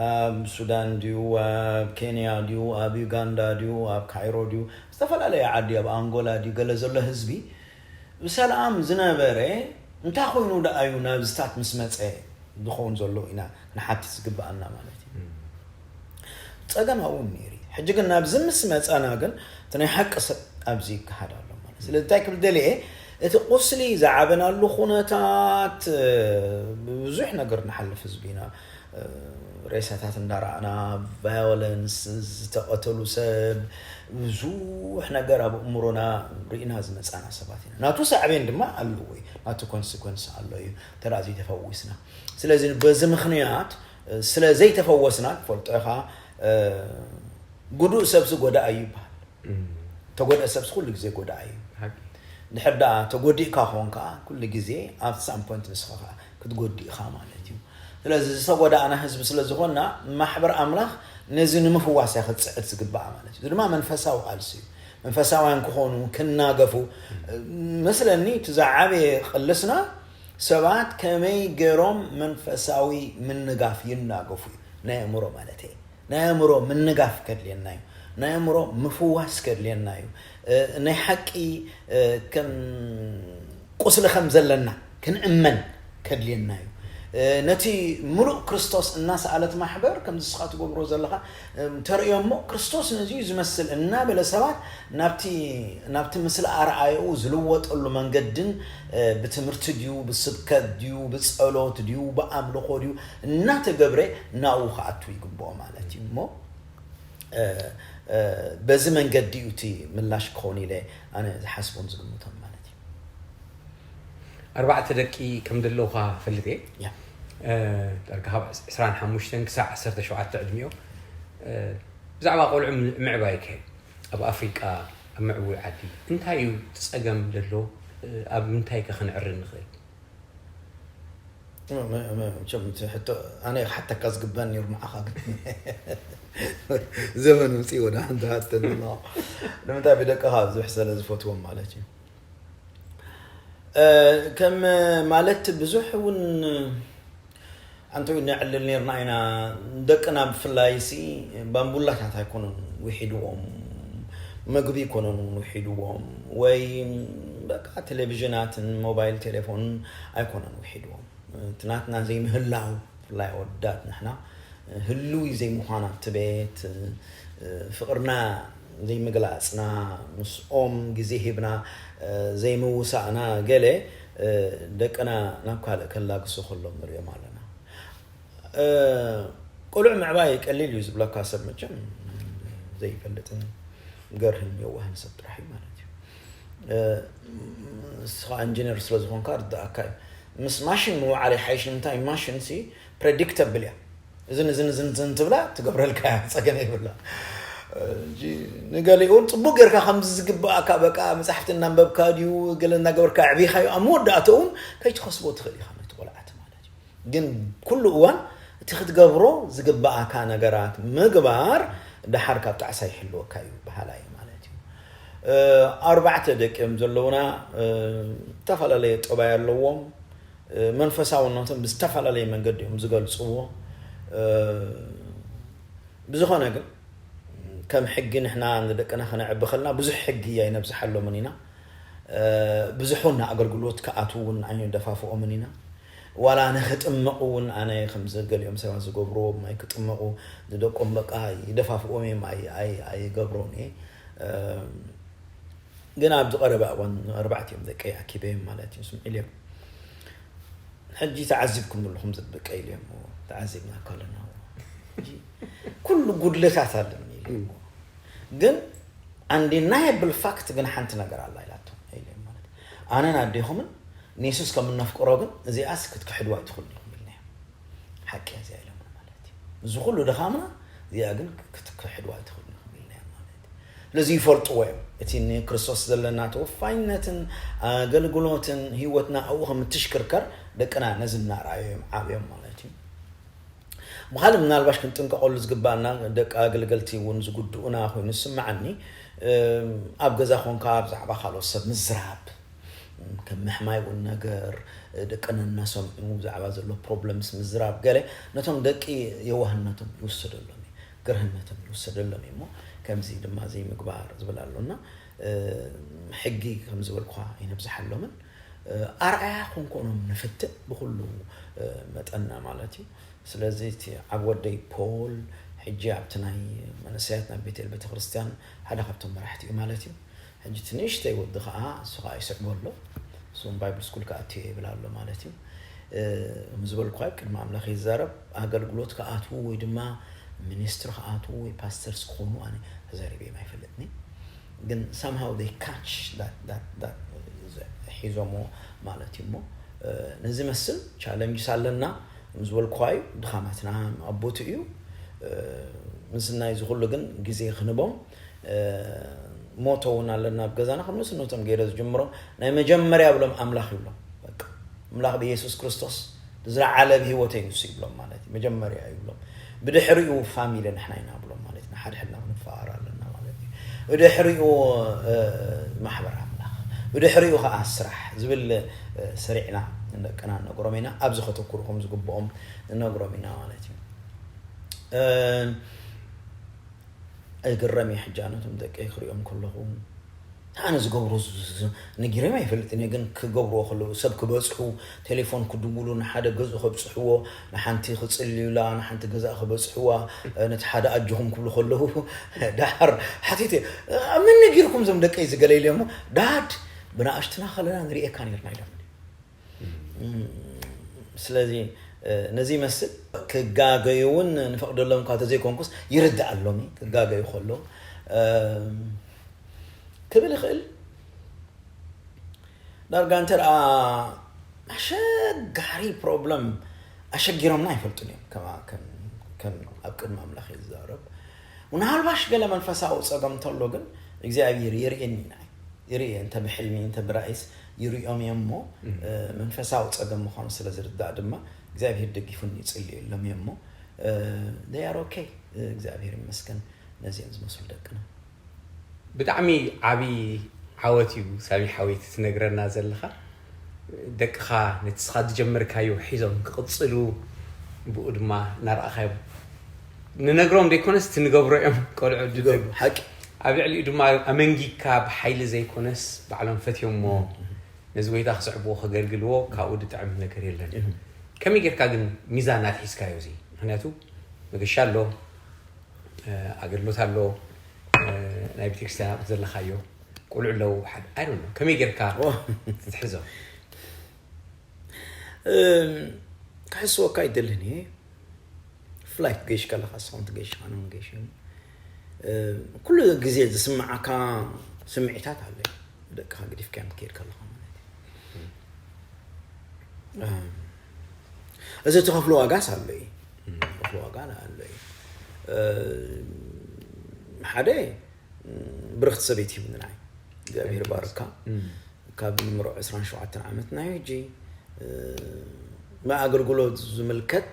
ኣብ ሱዳን ድዩ፣ ኣብ ኬንያ ድዩ፣ ኣብ ዩጋንዳ ድዩ፣ ኣብ ካይሮ ድዩ፣ ዝተፈላለየ ዓዲ፣ ኣብ ኣንጎላ ድዩ፣ ገለ ዘሎ ህዝቢ ብሰላም ዝነበረ እንታይ ኮይኑ ደኣ እዩ ናብዝታት ምስ መጸ ዝኸውን ዘሎ ኢና ክንሓትት ዝግብኣና ማለት እዩ። ጸገም ኣብኡ ነይሩ እዩ። ሕጂ ግን ናብዚ ምስ መጻና ግን እቲ ናይ ሓቂ ሰብ ኣብዚ ይከሃድ ኣሎ ማለት እዩ። ስለዚ እንታይ ክብል ደልየ፣ እቲ ቁስሊ ዝዓበናሉ ኩነታት፣ እ፣ ብዙሕ ነገር ንሓልፍ ህዝቢ ኢና። እ፣ ሬሳታት እንዳረኣና፣ ቫዮለንስ፣ ዝተቐተሉ ሰብ፣ ብዙሕ ነገር ኣብ ኣእምሮና ርኢና ዝመጻና ሰባት ኢና። ናቱ ሳዕቤን ድማ ኣለዎ እዩ። ናቱ ኮንሲኮንስ ኣሎ እዩ። እንተ ደኣ ዘይተፈዊስና። ስለዚ በዚ ምኽንያት፣ እ፣ ስለ ዘይተፈወስና፣ ትፈልጦ ኢኻ፣ እ፣ ጉዱእ ሰብሲ ጎዳኢ እዩ ይበሃል። እም። ተጎድአ ሰብሲ ኩሉ ግዜ ጎዳኢ እዩ። ሓቂ። ድሕር ደኣ ተጎዲእካ ኾንካ፣ ኩሉ ግዜ ኣብ ሳም ፖይንት ንስኻ ኸኣ ክትጎድእ ኢኻ ማለት እዩ። ስለዚ ዝተጎዳእና ህዝቢ ስለ ዝኾንና፣ ማሕበር ኣምላኽ ነዚ ንምፍዋስ እያ ክትጽዕት ዝግባኣ ማለት እዩ። እዚ ድማ መንፈሳዊ ቃልሲ እዩ። መንፈሳውያን ክኾኑ፣ ክናገፉ፣ መስለኒ እቲ ዝዓበየ ቅልስና ሰባት ከመይ ገይሮም መንፈሳዊ ምንጋፍ ይናገፉ እዩ። ናይ ኣእምሮ ማለት እዩ። ናይ ኣእምሮ ምንጋፍ ከድልየና እዩ። ናይ ኣእምሮ ምፍዋስ ከድልየና እዩ። እ፣ ናይ ሓቂ፣ እ፣ ከም ቁስሊ ከም ዘለና ክንእመን ከድልየና እዩ። እ፣ ነቲ ምሉእ ክርስቶስ እናሰኣለት ማሕበር፣ ከምዚ ንስኻ ትገብሮ ዘለኻ፣ እም፣ ተርእዮ እሞ፣ ክርስቶስ ነዚ እዩ ዝመስል እናበለ ሰባት ናብቲ፣ ናብቲ ምስሊ ኣርኣያኡ ዝልወጠሉ መንገድን፣ እ፣ ብትምህርቲ ድዩ፣ ብስብከት ድዩ፣ ብጸሎት ድዩ፣ ብኣምልኾ ድዩ፣ እናተገብረ ናብኡ ክኣቱ ይግብኦ ማለት እዩ። እሞ፣ እ፣ እ፣ በዚ መንገዲ እዩ እቲ ምላሽ ክኸውን ኢለ ኣነ ዝሓስቦን ዝግምቶን ማለት እዩ። ኣርባዕተ ደቂ ከም ዘለውኻ ፈልጥ እየ። ያ። እ፣ ዳርጋ ካብ ዕስራን ሓሙሽተን ክሳዕ ዓሰርተ ሸውዓተ ዕድሚኦም፣ እ፣ ብዛዕባ ቆልዑ ም-፣ ምዕባይከ ኣብ ኣፍሪቃ፣ ኣብ ምዕቡል ዓዲ እንታይ እዩ እቲ ጸገም ዘሎ? እ፣ ኣብ ምንታይ ከ ክንዕሪ ንኽእል? መ-፣ መ-፣ መቸም እቲ ሕቶ ኣነ ክሓተካ ዝግበን ነይሩ፣ ንዓኻ ግን ዘመን ውፅእ ወደ ሓንቲ ሃተኒ ኣለኹ። ንምንታይ ብደቅኻ ብዙሕ ስለ ዝፈትዎም ማለት እዩ። እ፣ ከም ማለት ብዙሕ እውን ኣንተ ነዕልል ነርና ኢና። ደቅና ብፍላይ ሲ ባምቡላታት ኣይኮኑን ውሒድዎም፣ መግቢ ኣይኮኑን እውን ውሒድዎም፣ ወይ በቃ ቴሌቪዥናትን ሞባይል ቴሌፎንን ኣይኮነን ውሒድዎም። እቲ ናትና ዘይምህላው፣ ብፍላይ ኣወዳት ንሕና ህሉይ ዘይምዃና እቲ ቤት፣ ፍቕርና ዘይምግላጽና፣ ምስኦም ግዜ ሂብና ዘይምውሳእና፣ ገለ ደቅና ናብ ካልእ ከላግሱ ከሎም ንሪኦም ኣለና። ቆልዑ ምዕባይ ቀሊል እዩ ዝብለካ ሰብ መቸም ዘይፈልጥን ገርህን የዋህን ሰብ ጥራሕ እዩ ማለት እዩ። ንስኻ ኢንጂነር ስለ ዝኾንካ ርዳእካ እዩ። ምስ ማሽን ምውዓል ይሓይሽ። ንምንታይ? ማሽን ሲ ፕሬዲክተብል እያ። እዝን እዝን እዝን እዝን ትብላ ትገብረልካ እያ፣ ጸገም የብላ። ንገሊኡ እውን ጽቡቅ ጌርካ ከምዚ ዝግባኣካ በቃ መጻሕፍቲ እናንበብካ ድዩ ገለ እናገበርካ ኣዕቢኻዮ ኣብ መወዳእታ እውን ከይትኸስቦ ትኽእል ኢኻ ነቲ ቆልዓቲ ማለት እዩ። ግን ኩሉ እዋን እቲ ክትገብሮ ዝግባኣካ ነገራት ምግባር ደሓር ካብ ጣዕሳ ይሕልወካ እዩ በሃላይ ማለት እዩ። ኣርባዕተ ደቂ እዮም ዘለውና። ዝተፈላለየ ጠባይ ኣለዎም። መንፈሳውነቶም ብዝተፈላለየ መንገዲ እዮም ዝገልፅዎ። ብዝኾነ ግን ከም ሕጊ ንሕና ንደቅና ከነዕቢ ከለና ብዙሕ ሕጊ ኣይነብዝሓሎምን ኢና። ብዙሕ እውን ንኣገልግሎት ክኣትዉ እውን ኣይንደፋፍኦምን ኢና። ዋላ ንክጥመቑ እውን ኣነ ከምዚ ገሊኦም ሰባት ዝገብርዎ ማይ ክጥመቑ ንደቆም በቃ ይደፋፍኦም እዮም፣ ኣይ- ኣይ- ኣይገብሮን እየ። ግን ኣብዚ ቀረባ እዋን ኣርባዕቲኦም ደቀይ ኣኪበዮም ማለት እዩ። ስምዒ ኢልዮም ሕጂ ተዓዚብኩም ኣለኹም ዘጥብቀ ኢልዮም ተዓዚብና ከለና ኩሉ ጉድለታት ኣለኒ ኢልዮም። ግን ኣንዲናየብል ፋክት ግን ሓንቲ ነገር ኣላ ኢላቶ ኢልዮም ማለት ኣነን ኣዴኹምን ንየሱስ ከም እነፍቅሮ ግን እዚኣስ ክትክሕድዋ ኣይትኽእሉ ኢኹም ኢልናዮም። ሓቂ እዚኣ ኢሎም ማለት እዩ። እዚ ኩሉ ድኻምና እዚኣ ግን ክትክሕድዋ ኣይትኽእሉ ኢኹም ኢልናዮም ማለት እዩ። ስለዚ ይፈልጥዎ እዮም እቲ ንክርስቶስ ዘለና ተወፋይነትን ኣገልግሎትን ህይወትና ኣብኡ ከም እትሽክርከር ደቅና ነዚ እናረኣዩ እዮም ዓብዮም ማለት እዩ። ብኻልእ ምናልባሽ ክንጥንቀቐሉ ዝግባኣና ደቂ ኣገልገልቲ እውን ዝጉድኡና ኮይኑ ዝስምዓኒ ኣብ ገዛ ኮንካ ብዛዕባ ካልኦት ሰብ ምዝራብ ከም ምሕማይ እውን ነገር ደቅና እናሰምዑ ብዛዕባ ዘሎ ፕሮብለምስ ምዝራብ ገለ ነቶም ደቂ የዋህነቶም ይውሰደሎም እዩ፣ ግርህነቶም ይውሰደሎም እዩ እሞ ከምዚ ድማ ዘይምግባር ዝብል ኣሎ እና ሕጊ ከም ዝበልኳ ኣይነብዝሓሎምን ኣርኣያ ኮንኮኖም ንፍትን ብኩሉ መጠንና ማለት እዩ። ስለዚ እቲ ዓብ ወደይ ፖል ሕጂ ኣብቲ ናይ መንእሰያት ናይ ቤቴል ቤተክርስትያን ሓደ ካብቶም መራሕቲ እዩ ማለት እዩ። ሕጂ እቲ ንእሽተይ ወዲ ከዓ እሱ ከዓ ይስዕቦ ኣሎ። እሱ ባይብል ስኩል ክኣቱ እየ ይብል ኣሎ ማለት እዩ። ከም ዝበልኳ ቅድሚ ኣምላኽ ይዛረብ ኣገልግሎት ክኣትዉ ወይ ድማ ሚኒስትሪ ክኣትዉ ወይ ፓስተርስ ክኾኑ ኣነ ተዛሪበዮም ኣይፈልጥኒ። ግን somehow they catch that- that- that ሒዞሞ ማለት እዩ እሞ ነዚ መስል ቻለንጅስ ኣለና። ምስ በልኳዩ ድኻማትና ኣብ ቦትኡ እዩ። ምስናይ እዚ ኩሉ ግን ግዜ ክንቦም ሞቶ እውን ኣለና ኣብ ገዛና ከም ንስነቶም ገይረ ዝጅምሮም ናይ መጀመርያ ብሎም ኣምላኽ ይብሎም። ኣምላኽ ብየሱስ ክርስቶስ ዝለዓለ ብህይወተይ ንሱ ይብሎም ማለት እዩ። መጀመርያ ይብሎም ብድሕሪኡ ፋሚሊ ንሕና ኢና ብሎም ማለት እዩ። ሓድሕድና ክንፈኣር ኣለና ማለት እዩ። ብድሕሪኡ ማሕበር ኣምላኽ ብድሕሪኡ ከዓ ስራሕ ዝብል ሰሪዕና ንደቅና ነግሮም ኢና። ኣብዚ ከተኩሩ ከም ዝግብኦም ንነግሮም ኢና ማለት እዩ። እግረም እየ ሕጂ ኣነ እቶም ደቀይ ክሪኦም ከለኹ ኣነ ዝገብሮ ነጊሮም ኣይፈልጥን እየ ግን ክገብርዎ ከለዉ ሰብ ክበፅሑ ቴሌፎን ክድውሉ ንሓደ ገዝኡ ከብፅሕዎ ንሓንቲ ክፅልዩላ ንሓንቲ ገዛእ ክበፅሕዋ ነቲ ሓደ ኣጆኹም ክብሉ ከለዉ ዳሓር ሓቲተ መን ነጊርኩም ዞም ደቀይ ዝገለ ኢለ እሞ ዳድ ብንኣሽትና ከለና ንሪኤካ ነርና ኢሎም ስለዚ ነዚ ይመስል ክጋገዩ እውን ንፈቅደሎም እኳ ተዘይኮንኩስ ይርድኣሎም ክጋገዩ ከሎ ክብል ይኽእል ዳርጋ እንተ ደኣ ኣሸጋሪ ፕሮብለም ኣሸጊሮምና ኣይፈልጡን እዮም ከም ኣብ ቅድሚ ኣምላኽ እዩ ዝዛረብ ምናልባሽ ገለ መንፈሳዊ ፀገም እንተሎ ግን እግዚኣብሔር የርእየኒ ኢና ይርኢ እንተ ብሕልሚ እንተ ብራእይስ ይርእዮም እዮም እሞ መንፈሳዊ ፀገም ምዃኑ ስለ ዝርዳእ ድማ እግዚኣብሔር ደጊፉኒ ይፅልየሎም እዮም እሞ they are okay እግዚኣብሔር ይመስገን ነዚኦም ዝመስሉ ደቅና ብጣዕሚ ዓብዪ ዓወት እዩ ሳሚ ሓወይ እቲ ትነግረና ዘለኻ ደቅኻ ነቲ ስኻ ዝጀመርካዮ ሒዞም ክቕፅሉ ብኡ ድማ እናረኣኻዮም ንነግሮም ዘይኮነስ እቲ ንገብሮ እዮም ቆልዑ ዝገብሩ ሓቂ ኣብ ልዕሊኡ ድማ ኣመንጊካ ብሓይሊ ዘይኮነስ ባዕሎም ፈትዮሞ ነዚ ጎይታ ክስዕብዎ ከገልግልዎ ካብኡ ዝጥዕም ነገር የለን ከመይ ጌርካ ግን ሚዛን ኣትሒዝካዮ እዚ ምክንያቱ መገሻ ኣሎ ኣገልግሎት ኣሎ ናይ ቤተክርስትያን ኣብኡ ዘለካዮ ቆልዑ ኣለዉ ሓደ ኣይ ነው ከመይ ጌርካ ትትሕዞ ክሕስወካ ይደልን እየ ፍላይት ገይሽ ከለካ ስኹም ትገይሽ ኣነ ገይሽ ኩሉ ግዜ ዝስምዓካ ስምዒታት ኣሎ ደቅኻ ገዲፍካዮም ትከይድ ከለኻ ማለት እዩ። እም፣ እዚ ትኸፍሎ ዋጋስ ኣሎ እዩ። ትኸፍሎ ዋጋ ኣሎ እዩ። እ፣ ሓደ፣ እም፣ ብርኽቲ ሰበይቲ ሂቡኒ ንዓይ። እግዚኣብሔር ባርካ። እም፣ ካብ ንምርዖ ዕስራን ሸውዓተን ዓመት ናይ ሕጂ፣ እ፣ ንኣገልግሎት ዝምልከት፣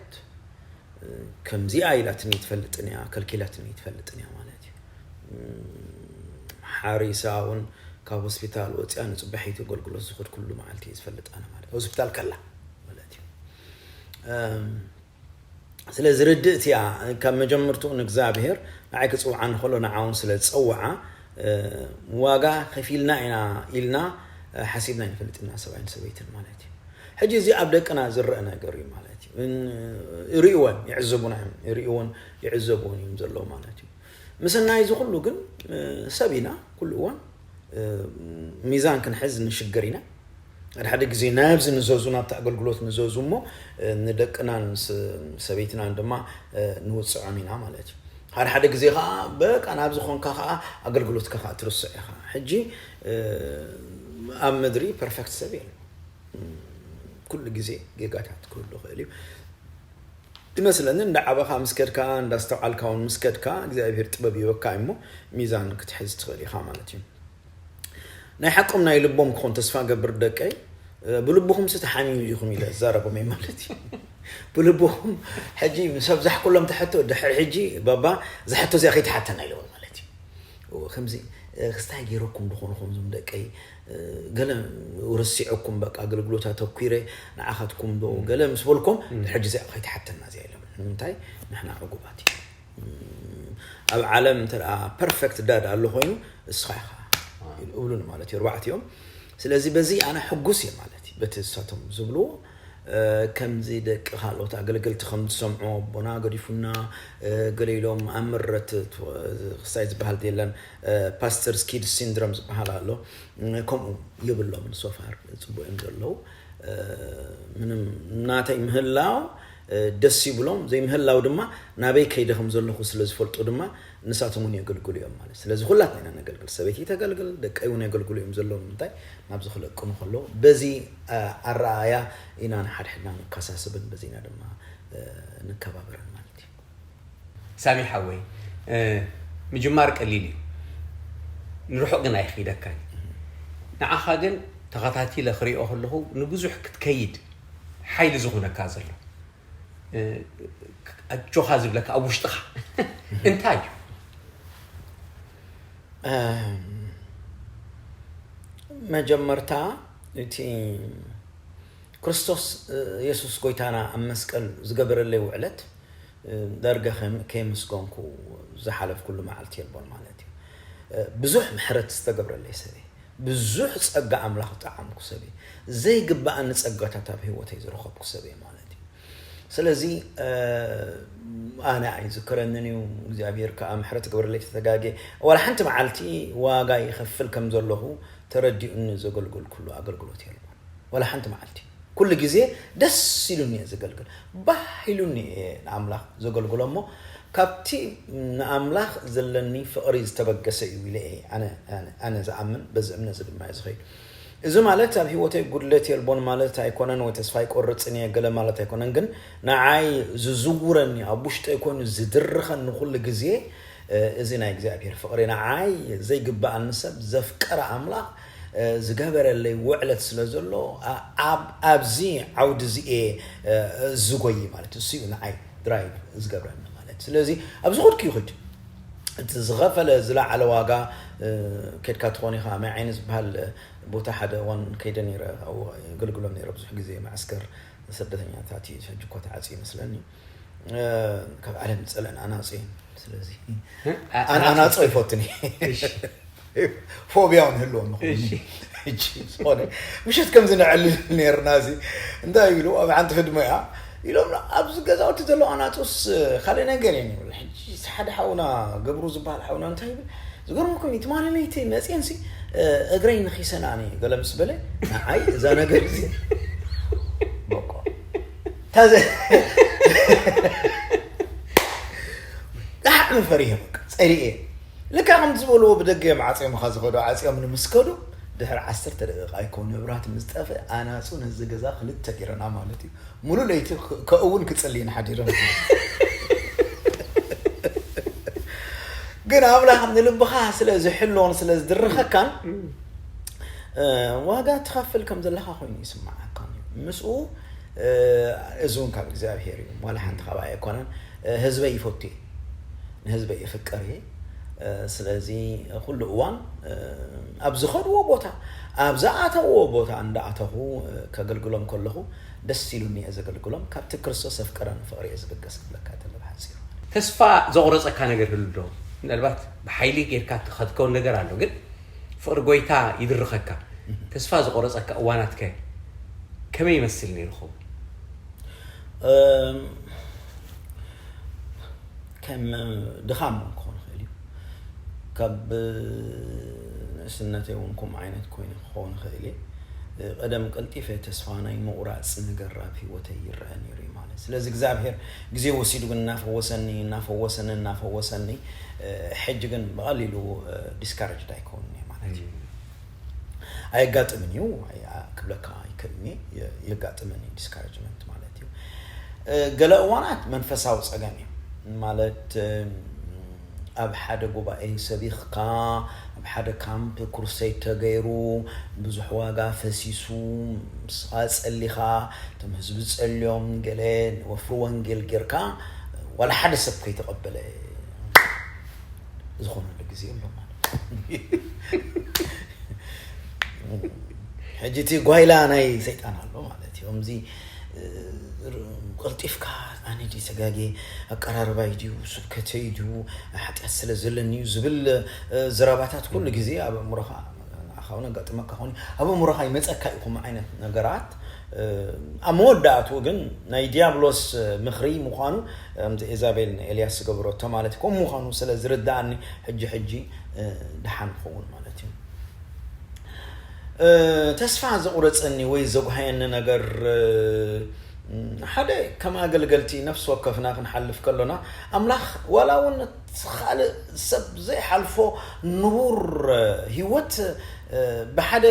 እ፣ ከምዚኣ ኢላትኒ ትፈልጥን እያ፣ ከልኪላትኒ ትፈልጥን እያ ማለት እዩ። እም፣ ሓሪሳ እውን ካብ ሆስፒታል ወፅያ ንፅባሒቱ ኣገልግሎት ዝኸድኩሉ መዓልቲ እየ ዝፈልጥ ኣነ ማለት እዩ። ሆስፒታል ከላ ማለት እዩ። እም፣ ስለዚ ርድእቲ እያ። ካብ መጀመርትኡ ንእግዚኣብሔር ንዓይ ክፅውዓ እንከሎ ንዓውን ስለ ዝፀውዓ፣ እ፣ ዋጋ ከፊልና ኢና ኢልና፣ እ፣ ሓሲብና ኣይንፈልጥ ኢና፣ ሰብኣይን ሰበይትን ማለት እዩ። ሕጂ እዚ ኣብ ደቅና ዝረአ ነገር እዩ ማለት እዩ። እን-፣ ይርእይዎን ይዕዘቡና እዮም፣ ይርእይዎን ይዕዘብዎን እዮም ዘለዉ ማለት እዩ። ምስናይ እዚ ኩሉ ግን፣ እ፣ ሰብ ኢና፣ ኩሉ እዋን፣ እ፣ ሚዛን ክንሕዝ ንሽገር ኢና። ሓደ ሓደ ግዜ ናብዚ ንዘዙ፣ ናብቲ ኣገልግሎት ንዘዙ እሞ፣ እ፣ ንደቅናን ስ-፣ ሰበይትናን ድማ፣ እ፣ ንውፅዖም ኢና ማለት እዩ። ሓደ ሓደ ግዜ ከዓ በቃ ናብዚ ኾንካ ከዓ ኣገልግሎትካ ከዓ ትርስዕ ኢኻ። ሕጂ፣ እ፣ ኣብ ምድሪ ፐርፌክት ሰብ የለን። እም፣ ኩሉ ግዜ ጌጋታት ክህሉ ይኽእል እዩ። ይመስለኒ እንዳ ዓበኻ ምስ ከድካ፣ እንዳ ኣስተውዓልካ እውን ምስ ከድካ እግዚኣብሔር ጥበብ ይህበካ እሞ ሚዛን ክትሕዝ ትኽእል ኢኻ ማለት እዩ። ናይ ሓቆም ናይ ልቦም ክኾን ተስፋ ገብር ደቀይ፣ እ፣ ብልብኹም ሲ ተሓሚሙ ኢኹም ኢለ እዛረቦም እየ ማለት እዩ። ብልብኹም ሕጂ ምስ ኣብዛሕኩሎም ትሕቶ ድሕሪ ሕጂ ባባ እዛ ሕቶ እዚኣ ከይትሓተና ኢለዎም ማለት እዩ። እዎ፣ ከምዚ፣ እ፣ ክስታይ ገይረኩም ዝኾኑ ከምዞም ደቀይ፣ እ፣ ገለ ረሲዐኩም በቃ ኣገልግሎት ኣተኲረ ንዓኻትኩም ዶ ገለ ምስ በልኩም፣ እም። ድሕሪ ግዜ ከይትሓተና እዚኣ ኢሎም። ንምንታይ? ንሕና ዕጉባት ኢና። እም፣ ኣብ ዓለም እንተ ደኣ ፐርፌክት ዳድ ኣሎ ኮይኑ፣ እስኻ ኢኻ። ዋው። ይብሉኒ ማለት እዩ፣ ኣርባዕቲኦም። ስለዚ በዚ ኣነ ሕጉስ እየ ማለት እዩ፣ በቲ ንሳቶም ዝብልዎ። እ፣ ከምዚ ደቂ ካልኦት ኣገልገልቲ ከም ዝሰምዑ፣ ኣቦና ገዲፉና፣ እ፣ ገለ ኢሎም ኣብ ምረት ት-፣ ክስታይ ዝበሃል የለን፣ እ፣ ፓስተርስ ኪድ ሲንድሮም ዝበሃል ኣሎ። እ፣ ከምኡ የብሎምን፣ ሶፋር ጽቡቅ እዮም ዘለዉ። እ፣ ምንም ናተይ ምህላው፣ እ፣ ደስ ይብሎም፣ ዘይምህላው ድማ ናበይ ከይደ ከም ዘለኹ ስለ ዝፈልጡ ድማ ንሳቶም እውን የገልግሉ እዮም ማለት። ስለዚ ኩላትና ኢና ነገልግል። ሰበይቲ ተገልግል፣ ደቀይ እውን የገልግሉ እዮም ዘለዉ። ንምንታይ? ናብዚ ክለቅሙ ከለዉ በዚ፣ እ፣ ኣረኣእያ ኢና ንሓድሕድና ንከሳስብን በዚ ኢና ድማ፣ እ፣ ንከባበርን ማለት እዩ። ሳሚ ሓወይ፣ እ፣ ምጅማር ቀሊል እዩ፣ ንርሑቕ ግን ኣይኽይደካን እዩ። ንዓኻ ግን ተኸታቲለ ክሪኦ ከለኹ ንብዙሕ ክትከይድ ሓይሊ ዝኾነካ ዘሎ፣ እ፣ ኣጆኻ ዝብለካ ኣብ ውሽጥኻ እንታይ እዩ? እም፣ መጀመርታ እቲ ክርስቶስ፣ እ፣ የሱስ ጎይታና ኣብ መስቀል ዝገበረለይ ውዕለት፣ እ፣ ዳርጋ ከየም-፣ ከየመስገንኩ ዝሓለፍኩሉ መዓልቲ የልቦን ማለት እዩ። እ፣ ብዙሕ ምሕረት ዝተገብረለይ ሰብ እየ። ብዙሕ ጸጋ ኣምላኽ ዝጠዓምኩ ሰብ እየ። ዘይግብኣኒ ጸጋታት ኣብ ህይወተይ ዝረኸብኩ ሰብ እየ ማለት እዩ። ስለዚ፣ እ፣ ኣነ ኣይዝክረንን እዩ፣ እግዚኣብሔር ከኣ ምሕረት ግበረለይ ተተጋጌ። ዋላ ሓንቲ መዓልቲ ዋጋ ይኸፍል ከም ዘለኹ ተረዲኡኒ ዘገልገልኩሉ ኣገልግሎት የልቦን። ዋላ ሓንቲ መዓልቲ። ኩሉ ግዜ ደስ ኢሉኒ እየ ዘገልግል። ባህ ኢሉኒ እየ ንኣምላኽ ዘገልግሎ እሞ፣ ካብቲ ንኣምላኽ ዘለኒ ፍቕሪ ዝተበገሰ እዩ ኢለ እየ ኣነ፣ ኣነ፣ ኣነ ዝኣምን፣ በዚ እምነት እዚ ድማ እየ ዝኸይድ። እዚ ማለት ኣብ ህይወተይ ጉድለት የልቦን ማለት ኣይኮነን፣ ወይ ተስፋ ኣይቆርጽን እየ ገለ ማለት ኣይኮነን። ግን ንዓይ ዝዝውረኒ፣ ኣብ ውሽጠይ ኮይኑ ዝድርኸኒ ኩሉ ግዜ፣ እ፣ እዚ ናይ እግዚኣብሔር ፍቕሪ፣ ንዓይ ዘይግብኣኒ ሰብ ዘፍቀረ ኣምላኽ፣ እ፣ ዝገበረለይ ውዕለት ስለ ዘሎ፣ ኣ-፣ ኣብ-፣ ኣብዚ ዓውዲ እዚ እየ፣ እ፣ ዝጎይ ማለት እዩ። እሱ እዩ ንዓይ ድራይቭ ዝገብረኒ ማለት። ስለዚ ኣብዚ ኸድኩ ይኸይድ። እቲ ዝኸፈለ ዝለዓለ ዋጋ፣ እ፣ ከድካ ትኾን ኢኻ። ማይ ዓይኒ ዝበሃል ቦታ ሓደ እዋን ከይደ ነይረ፣ ኣብኡ የገልግሎም ነይረ ብዙሕ ግዜ፣ መዓስከር ስደተኛታት እዩ፣ ሕጂ እኮ ተዓጽዩ ይመስለኒ። እ፣ ካብ ዓለም ዝጸልአን ኣናጹ እየን። ስለዚ እ? ኣ-፣ ኣን-፣ ኣናጹ ኣናጹ። ይፈቱን እየ። እሺ። ፎቢያ እውን ይህልዎም ይኸውን። እሺ። ሕጂ ዝኾነ ምሸት ከምዚ ነዕልል ነይርና፣ እዚ እንታይ ይብሉ፣ ኣብ ሓንቲ ህድሞ እያ ኢሎም፣ ኣብዚ ገዛውቲ ዘለዉ ኣናጹስ ካልእ ነገር እየን ይብሉ። ሕጂ ሓደ ሓውና ገብሩ ዝበሃል ሓውና እንታይ ይብል፣ ዝገርመኩም እዩ፣ ትማሊ ለይቲ መጽየንሲ፣ እ፣ እግረይ ነኺሰን ኣነ ገለ ምስ በለ፣ ንዓይ እዛ ነገር እዚ በቃ ታዘ-፣ ብጣዕሚ ፈሪሀ በቃ ጸሊኤ። ልካ ከምቲ ዝበልዎ ብደገ እዮም ዓጽዮምኻ ዝኸዱ፣ ዓጽዮም ንምስከዱ፣ ድሕሪ ዓሰርተ ደቂቃ ኣይኮን መብራህቲ ምስ ጠፍእ ኣናጹ ነዚ ገዛ ክልተ ጌረና ማለት እዩ። ሙሉ ለይቲ ከእውን ክጽልይን ሓዲረ። ግን ኣምላኽ ንልብኻ ስለ ዝሕሎን ስለ ዝድርኸካን ዋጋ ትኸፍል ከም ዘለኻ ኮይኑ ይስምዓካ። ምስኡ እዚ እውን ካብ እግዚኣብሄር እዩ፣ ዋላ ሓንቲ ካብ ኣይኮነን። ህዝበይ ይፈቱ እየ፣ ንህዝበይ ይፍቅር እየ። ስለዚ ኩሉ እዋን ኣብ ዝኸድዎ ቦታ፣ ኣብ ዝኣተውዎ ቦታ እንዳኣተኹ ከገልግሎም ከለኹ ደስ ኢሉኒ እየ ዘገልግሎም። ካብቲ ክርስቶስ ኣፍቀረኒ ፍቕሪ እየ ዝብገስ ክብለካ ተለ ብሓፂሩ። ተስፋ ዘቑረፀካ ነገር ህሉ ዶ? ምናልባት ብሓይሊ ጌርካ ትኸድከውን ነገር ኣሎ፣ ግን ፍቕሪ ጎይታ ይድርኸካ። ተስፋ ዘቑረፀካ እዋናት ከ ከመይ ይመስል ነይሩ ኸውን? ከም ድኻም እውን ክኾን ይኽእል እዩ። ካብ ንእስነተይ እውን ከምኡ ዓይነት ኮይኑ ክኸውን ይኽእል እየ። ቀደም ቀልጢፈ ተስፋ ናይ ምቑራፅ ነገር ኣብ ህይወተይ ይረአ ነይሩ እዩ ማለት። ስለዚ እግዚኣብሔር ግዜ ወሲዱ ግን እናፈወሰኒ እናፈወሰኒ እናፈወሰኒ ሕጂ ግን ብቐሊሉ ዲስካረጅድ ኣይከውንን እየ ማለት እዩ። ኣየጋጥምን እዩ ክብለካ ኣይክእልን እየ። የጋጥመኒ ዲስካረጅመንት ማለት እዩ። ገለ እዋናት መንፈሳዊ ፀገም እዩ ማለት ኣብ ሓደ ጉባኤ ሰቢኽካ ኣብ ሓደ ካምፕ ክሩሰይድ ተገይሩ ብዙሕ ዋጋ ፈሲሱ ምስኻ ፀሊኻ እቶም ህዝቢ ፀልዮም ገለ ወፍሪ ወንጌል ጌርካ ዋላ ሓደ ሰብ ከይተቐበለ ዝኾነሉ ግዜ ኣሎ ማለት ሕጂ እቲ ጓይላ ናይ ሰይጣን ኣሎ ማለት እዩ። ከምዚ ቀልጢፍካ ኣነ ድዩ ተጋጌ ኣቀራርባይ ድዩ ስብከተይ ድዩ ሓጢኣት ስለ ዘለኒ እዩ ዝብል ዘረባታት ኩሉ ግዜ ኣብ ኣእምሮኻ ንዓኻ እውን ኣጋጥመካ ኮይኑ ኣብ ኣእምሮኻ ይመፀካ እዩ። ከምኡ ዓይነት ነገራት ኣብ መወዳእትኡ ግን ናይ ዲያብሎስ ምኽሪ ምዃኑ ከምዚ ኤዛቤል ንኤልያስ ዝገበረቶ ማለት እዩ። ከምኡ ምዃኑ ስለ ዝርዳእኒ ሕጂ ሕጂ ድሓን ክኸውን ማለት እዩ። ተስፋ ዘቑረፀኒ ወይ ዘጉሃየኒ ነገር ሓደ ከም ኣገልገልቲ ነፍሲ ወከፍና ክንሓልፍ ከሎና ኣምላኽ ዋላ እውን ካልእ ሰብ ዘይሓልፎ ንቡር ህይወት ብሓደ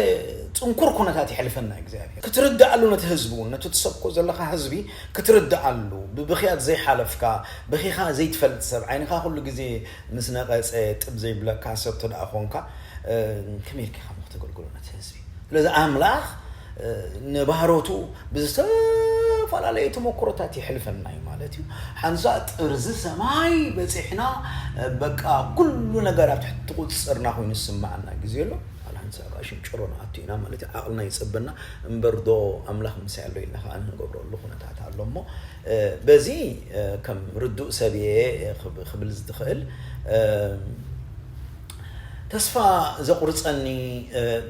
ፅንኩር ኩነታት ይሕልፈና እግዚኣብሔር ክትርድኣሉ ነቲ ህዝቢ እውን ነቲ ትሰብኮ ዘለካ ህዝቢ ክትርድኣሉ ብብክያት ዘይሓለፍካ በኺኻ ዘይትፈልጥ ሰብ ዓይንኻ ኩሉ ግዜ ምስ ነቐፀ ጥብ ዘይብለካ ሰብ ተደኣ ኮንካ ከመይ ኢልካ ከም ክተገልግሎ ነቲ ህዝቢ ስለዚ ኣምላኽ ንባህሮቱ ብዝተፈላለየ ተመክሮታት ይሕልፈና እዩ ማለት እዩ። ሓንሳ ጥርዚ ሰማይ በፂሕና በቃ ኩሉ ነገር ኣብ ትሕቲ ቁፅፅርና ኮይኑ ዝስማዓና ግዜ ኣሎ። ሓንሳ ሽንጭሮ ንኣቱ ኢና ማለት እዩ። ዓቕልና ይፅበና እምበር ዶ ኣምላኽ ምሳይ ኣሎ ኢልና ከዓ ንገብረሉ ኩነታት ኣሎ እሞ በዚ ከም ርዱእ ሰብ እየ ክብል ዝትኽእል ተስፋ ዘቑርፀኒ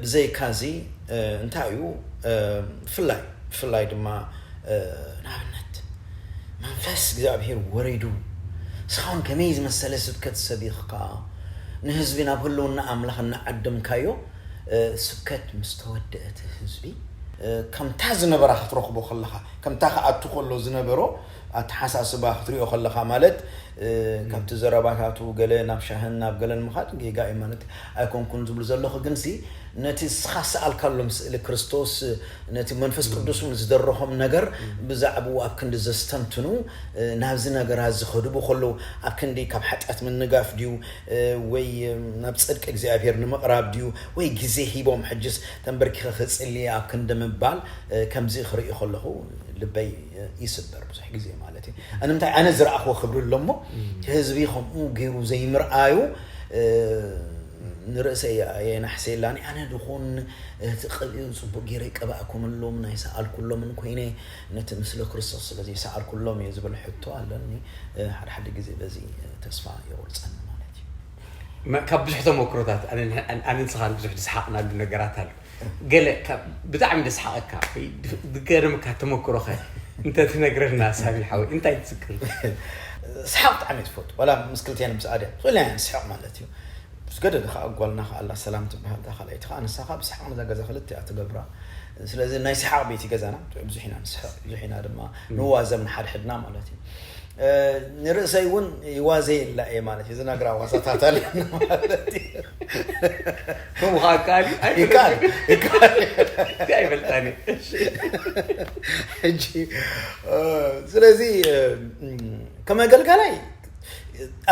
ብዘይካዚ እንታይ እዩ ብፍላይ ብፍላይ ድማ ንኣብነት መንፈስ እግዚኣብሔር ወሪዱ እስኻውን ከመይ ዝመሰለ ስብከት ሰቢኽካ ንህዝቢ ናብ ህልውና ኣምላኽ እናዓደምካዮ ስብከት ምስ ተወደአት ህዝቢ ከምታ ዝነበራ ክትረኽቦ ከለኻ ከምታ ክኣቱ ከሎ ዝነበሮ ኣተሓሳስባ ክትሪኦ ከለኻ ማለት ካብቲ ዘረባታቱ ገለ ናብ ሻህን ናብ ገለን ምኻድ ጌጋ እዩ ማለት ኣይኮንኩን ዝብሉ ዘለኹ ግንሲ ነቲ ስኻ ሰኣልካሎም ስእሊ ክርስቶስ ነቲ መንፈስ ቅዱስ እውን ዝደረኾም ነገር ብዛዕባኡ ኣብ ክንዲ ዘስተንትኑ ናብዚ ነገራት ዝኸዱ ብከለዉ ኣብ ክንዲ ካብ ሓጢኣት ምንጋፍ ድዩ ወይ ናብ ፅድቂ እግዚኣብሔር ንምቕራብ ድዩ ወይ ግዜ ሂቦም ሕጅስ ተንበርኪኸ ክፅሊ ኣብ ክንዲ ምባል ከምዚ ክርኢ ከለኹ ልበይ ይስበር ብዙሕ ግዜ ማለት እዩ። ንምንታይ ኣነ ዝረኣኽዎ ክብሪ ኣሎ እሞ ህዝቢ ከምኡ ገይሩ ዘይምርኣዩ ንርእሰይ የናሕሰየላኒ ኣነ ድኾን እቲ ቀቢኡ ፅቡቅ ገይረ ይቀባእኩምሎም ናይ ሰኣልኩሎምን ኮይነ ነቲ ምስለ ክርስቶስ ስለ ዘይሰኣልኩሎም እየ ዝብል ሕቶ ኣለኒ። ሓደ ሓደ ግዜ በዚ ተስፋ የቁርፀኒ ማለት እዩ። ካብ ብዙሕ ተመክሮታት ኣነ ንስኻን ብዙሕ ዝሰሓቕናሉ ነገራት ኣሎ። ገለ ብጣዕሚ ደስሓቐካ ወይ ዝገርምካ ተመክሮኸ እንተትነግረና ሳሚ ሓወይ እንታይ ትዝክር? ሰሓቕ ብጣዕሚ ትፈቱ ዋላ ምስ ክልቲኣን ምስ ኣድያ ክእልና ስሕቕ ማለት እዩ። ምስ ገደደ ከዓ ጓልና ከዓ ኣላ ሰላም ትበሃል፣ እታ ካልኣይቲ ከዓ ንሳ ከዓ ብሰሓቕ ነዛ ገዛ ክልተ እያ ትገብራ። ስለዚ ናይ ሰሓቕ ቤት እዩ ገዛና። ብዙሕ ኢና ንስሕቕ፣ ብዙሕ ኢና ድማ ንዋዘም ንሓድሕድና ማለት እዩ። ንርእሰይ እውን ይዋዘየላ እየ ማለት እዩ። ዝነግራ ዋዛታት ኣለና ማለት እዩ። ከምኡ ከዓ ይከኣል እዩ? ይከኣል፣ ይከኣል። ኣይፈልጣን እየ። ሕጂ ስለዚ ከም ኣገልጋላይ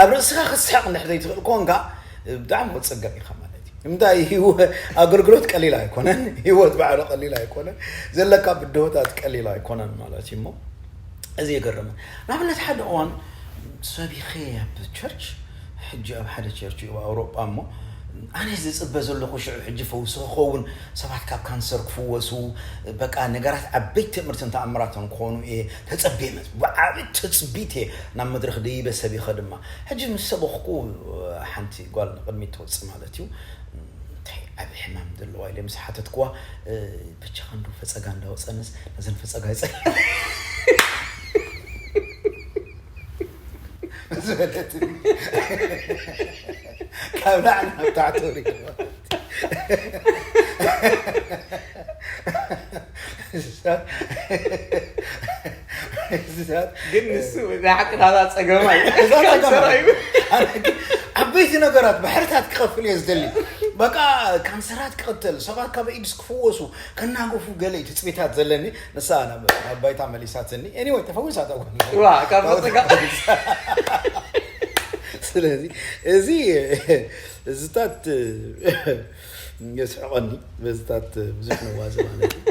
ኣብ ርእስኻ ክትስሕቕ እንድሕር ዘይትኽእል ኮንካ ብጣዕሚ ክትፅገም ኢኻ ማለት እዩ። እንታይ? ኣገልግሎት ቀሊል ኣይኮነን። ህይወት ባዕሉ ቀሊል ኣይኮነን። ዘለካ ብድሆታት ቀሊል ኣይኮነን ማለት እዩ። እሞ እዚ የገርምን። ንኣብነት ሓደ እዋን ሰቢኸ ኣብ ቸርች፣ ሕጂ ኣብ ሓደ ቸርች እዩ ኣብ ኣውሮጳ። እሞ ኣነ ዝፅበ ዘለኹ ሽዑ ሕጂ ፈውሲ ክኸውን፣ ሰባት ካብ ካንሰር ክፍወሱ፣ በቃ ነገራት ዓበይቲ ትእምርትን ተኣምራትን ክኾኑ እየ ተፀቢየ መፅ ብዓቢ ትፅቢት እየ ናብ መድረኽ ደይበ ሰቢኸ ድማ። ሕጂ ምስ ሰበኽኩ ሓንቲ ጓል ንቕድሚት ትወፅእ ማለት እዩ። እንታይ ዓቢ ሕማም ዘለዋ ኢለ ምስ ሓተትኩዋ፣ ብቻ ክንዱ ፈፀጋ እንዳወፀንስ ነዘን ፈፀጋ ይፀ ዝበለት ካብ ላዕሊ ናብ ታሕቲ ወሪዱ። ግን ንሱ ናይ ሓቂ ናታ ፀገማ እዩ። ዓበይቲ ነገራት ባሕርታት ክኸፍል እየ ዝደሊ። በቃ ካንሰራት ክቕተል፣ ሰባት ካብ ኢድስ ክፍወሱ፣ ከናገፉ ገለ እዩ ትፅቢታት ዘለኒ። ንሳ ናብ ባይታ መሊሳትኒ። Anyway፣ ተፈዊሳ እታ ጓል። ዋ፣ ካብ ፈፀጋ። ስለዚ እዚ እዚታት የስሕቐኒ። በዚታት ብዙሕ ነዋዘ ማለት እዩ።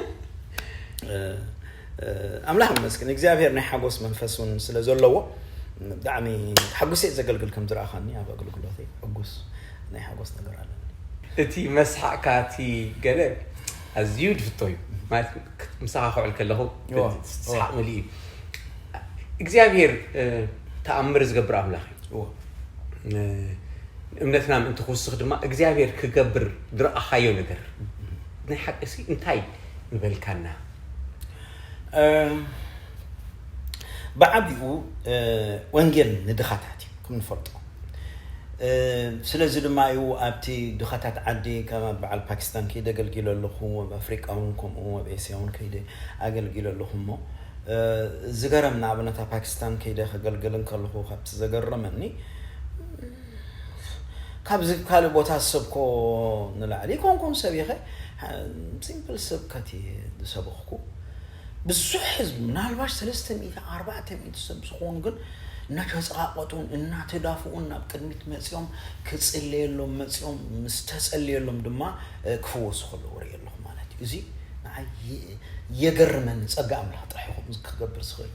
ኣምላኽ ይመስገን፣ እግዚኣብሔር ናይ ሓጎስ መንፈስ እውን ስለ ዘለዎ ብጣዕሚ ተሓጉሰ እየ ዘገልግል። ከም ዝረኣኻኒ ኣብ ኣገልግሎተይ ሕጉስ፣ ናይ ሓጎስ ነገር ኣለኒ። እቲ መስሓቕካ እቲ ገለ ኣዝዩ ድፍቶ እዩ ማለት፣ ምሳኻ ክውዕል ከለኹ ስሓቕ መሊእ እዩ። እግዚኣብሔር ተኣምር ዝገብር ኣምላኽ እዩ። እምነትና ምእንቲ ክውስኽ ድማ እግዚኣብሔር ክገብር ዝረኣኻዮ ነገር ናይ ሓቂ ሲ እንታይ ምበልካና? ብዓቢኡ ወንጌል ንድኻታት እዩ ከም ንፈልጦ። ስለዚ ድማ እዩ ኣብቲ ድኻታት ዓዲ ከም ኣብ በዓል ፓኪስታን ከይደ ኣገልጊለ ኣለኹ፣ ኣብ ኣፍሪቃ እውን ከምኡ፣ ኣብ ኤስያ እውን ከይደ ኣገልጊለ ኣለኹ። እሞ ዝገረም ንኣብነት ኣብ ፓኪስታን ከይደ ከገልግል እንከለኹ ካብቲ ዘገረመኒ ካብዚ ካልእ ቦታ ዝሰብኮ ንላዕሊ ኮንኩም ሰብ ኢኸ ሲምፕል ስብከት እየ ዝሰበኽኩ። ብዙሕ ህዝቢ ምናልባሽ ሰለስተ ሚእቲ ኣርባዕተ ሚእቲ ሰብ ዝኾኑ ግን እናተፀቓቐጡን እናተዳፍኡን ናብ ቅድሚት መፂኦም ክፅለየሎም መፂኦም ምስ ተፀለየሎም ድማ ክፍወሱ ከለዉ ርኢ ኣለኹ ማለት እዩ። እዚ ንዓይ የገርመኒ። ፀጋ ኣምላኽ ጥራሕ ይኹን ክገብር ዝኽእል።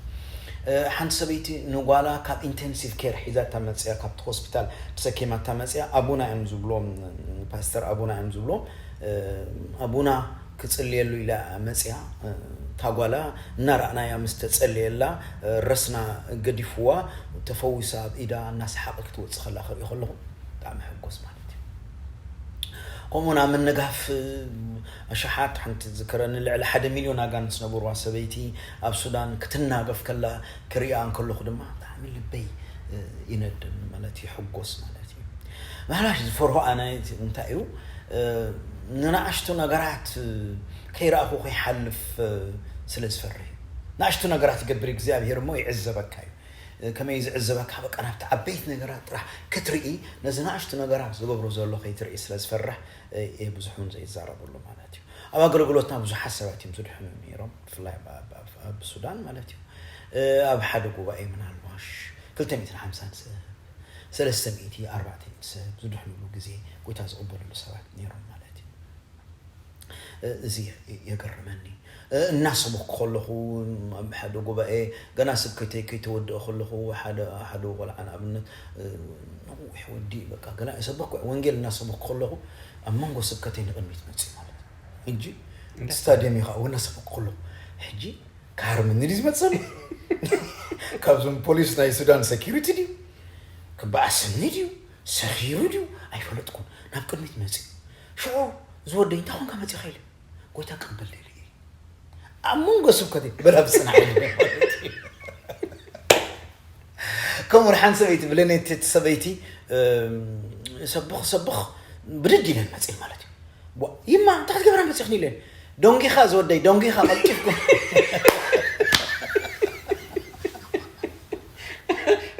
ሓንቲ ሰበይቲ ንጓላ ካብ ኢንቴንሲቭ ኬር ሒዛታ መፅያ፣ ካብቲ ሆስፒታል ተሰኪማታ መፅያ፣ ኣቡና እዮም ዝብሎም፣ ፓስተር ኣቡና እዮም ዝብሎም። ኣቡና ክፅልየሉ ኢላ መፅያ፣ እታ ጓላ እናረኣናያ ምስ ተፀለየላ ረስና ገዲፍዋ ተፈዊሳ ኣብ ኢዳ እናሰሓቐ ክትወፅእ ከላ ክርኢ ከለኹ ብጣዕሚ ሕጎስ ማለት እዩ። ከምኡ ናብ ምንጋፍ ኣሽሓት ሓንቲ ዝከረኒ ልዕሊ ሓደ ሚልዮን ኣጋንንት ዝነበርዋ ሰበይቲ ኣብ ሱዳን ክትናገፍ ከላ ክሪኣ እንከለኹ ድማ ብጣዕሚ ልበይ ይነድን ማለት እዩ፣ ሕጎስ ማለት እዩ። ምናልባሽ ዝፈርሆ ኣነ እንታይ እዩ፣ ንንኣሽቱ ነገራት ከይረኣኹ ከይሓልፍ ስለ ዝፈርህ እዩ። ንኣሽቱ ነገራት ይገብር እግዚኣብሔር እሞ ይዕዘበካ እዩ። ከመይ ዝዕዘበካ በቃ ናብቲ ዓበይቲ ነገራት ጥራሕ ክትርኢ፣ ነዚ ንኣሽቱ ነገራት ዝገብሮ ዘሎ ከይትርኢ ስለ ዝፈርሕ እየ ብዙሕ እውን ዘይዛረበሉ ማለት እዩ። ኣብ ኣገልግሎትና ብዙሓት ሰባት እዮም ዝድሕኑ ነይሮም፣ ብፍላይ ኣብ ሱዳን ማለት እዩ። ኣብ ሓደ ጉባኤ ምናልባሽ ክልተ ሚእትን ሓምሳን ሰብ፣ ሰለስተ ሚእቲ ኣርባዕተ ሚእቲ ሰብ ዝድሕንሉ ግዜ፣ ጎይታ ዝቕበልሉ ሰባት ነይሮም ማለት እዩ። እዚ የገርመኒ። እናሰበኩ ከለኹ ኣብ ሓደ ጉባኤ ገና ስብከተይ ከይተወድአ ከለኹ ሓደ ሓደ ቆልዓ ንኣብነት ነዊሕ ወዲ በቃ ገና የሰበኩ ወንጌል እናሰበኩ ከለኹ ኣብ መንጎ ስብከተይ ንቕድሚት መፅእ ማለት እዩ። ሕጂ ስታዲየም እዩ ከዓ እናሰበኩ ከለኹ ሕጂ ክሃርመኒ ድዩ ዝመፅእ ዘሎ? ካብዞም ፖሊስ ናይ ሱዳን ሰኪሪቲ ድዩ ክበኣሰኒ ድዩ ሰኺሩ ድዩ ኣይፈለጥኩን። ናብ ቅድሚት መፅእ ሽዑ ዝወደይ እንታይ ኮንካ መፂኻ ኢለ ጎይታ ቀበል ደይለ ኣብ መንጎ ስብከት በላ ብፅናሕ ከምኡ ሓንቲ ሰበይቲ ብለነቲ ሰበይቲ ሰብኽ ሰብኽ ብድድ ኢለን መፅእን ማለት እዩ። ዋ፣ ይማ እንታይ ክትገብራ መፅእኽኒ ኢለን። ደንጊኻ ዝወደይ፣ ደንጊኻ ቀልጢፍኩም።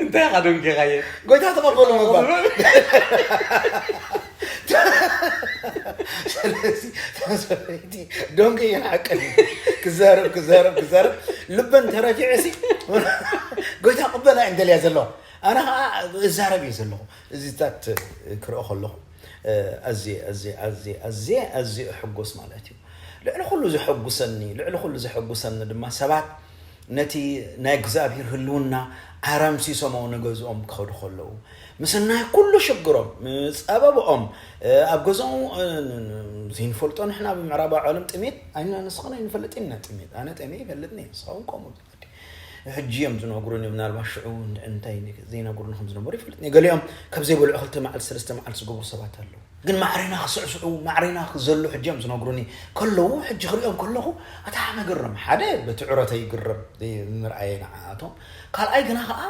እንታይ ኢኻ ደንጊኻየ? ጎይታ ተቐበሉ ምባል። ስለዚ እታ ሰበይቲ ደንጊ እየን ሓቀን። ክዛረብ ክዛረብ ክዛረብ ልበን ተረፊዑ ሲ ጎይታ ቅበላ እየን ደልያ ዘለዋ። ኣነ ከዓ እዛረብ እየ ዘለኹ። እዚታት ክርኢ ከለኹ ኣዝየ ኣዝየ ኣዝየ ኣዝየ ኣዝየ ኣዝየ እሕጎስ ማለት እዩ። ልዕሊ ኩሉ ዘሐጉሰኒ ልዕሊ ኩሉ ዘሐጉሰኒ ድማ ሰባት ነቲ ናይ እግዚኣብሔር ህልውና ኣረምሲሶሞ ንገዝኦም ክኸዱ ከለዉ፣ ምስ ናይ ኩሉ ሽግሮም፣ ምስ ጸበብኦም፣ ኣብ ገዝኦም ዘይንፈልጦ ንሕና ብምዕራባዊ ዓለም ጥሜት ኣይነ ንስኽን ኣይንፈልጥ ኢና። ጥሜት ኣነ ጠሜ ይፈልጥኒ ንስኻውን ከምኡ። ሕጂ እዮም ዝነግሩኒ። ምናልባት ሽዑ እንታይ ዘይነግሩኒ ከም ዝነበሩ ይፈልጥኒ። ገሊኦም ካብ ዘይበልዑ ክልተ መዓልቲ ሰለስተ መዓልቲ ዝገብሩ ሰባት ኣለዉ። ግን ማዕሬና ክስዕስዑ ማዕሬና ክዘሉ ሕጂ እዮም ዝነግሩኒ። ከለዉ ሕጂ ክሪኦም ከለኹ ኣታ መግረም ሓደ በቲ ዕረተ ይግረም ምርኣየ ንዓኣቶም። ካልኣይ ግና ከዓ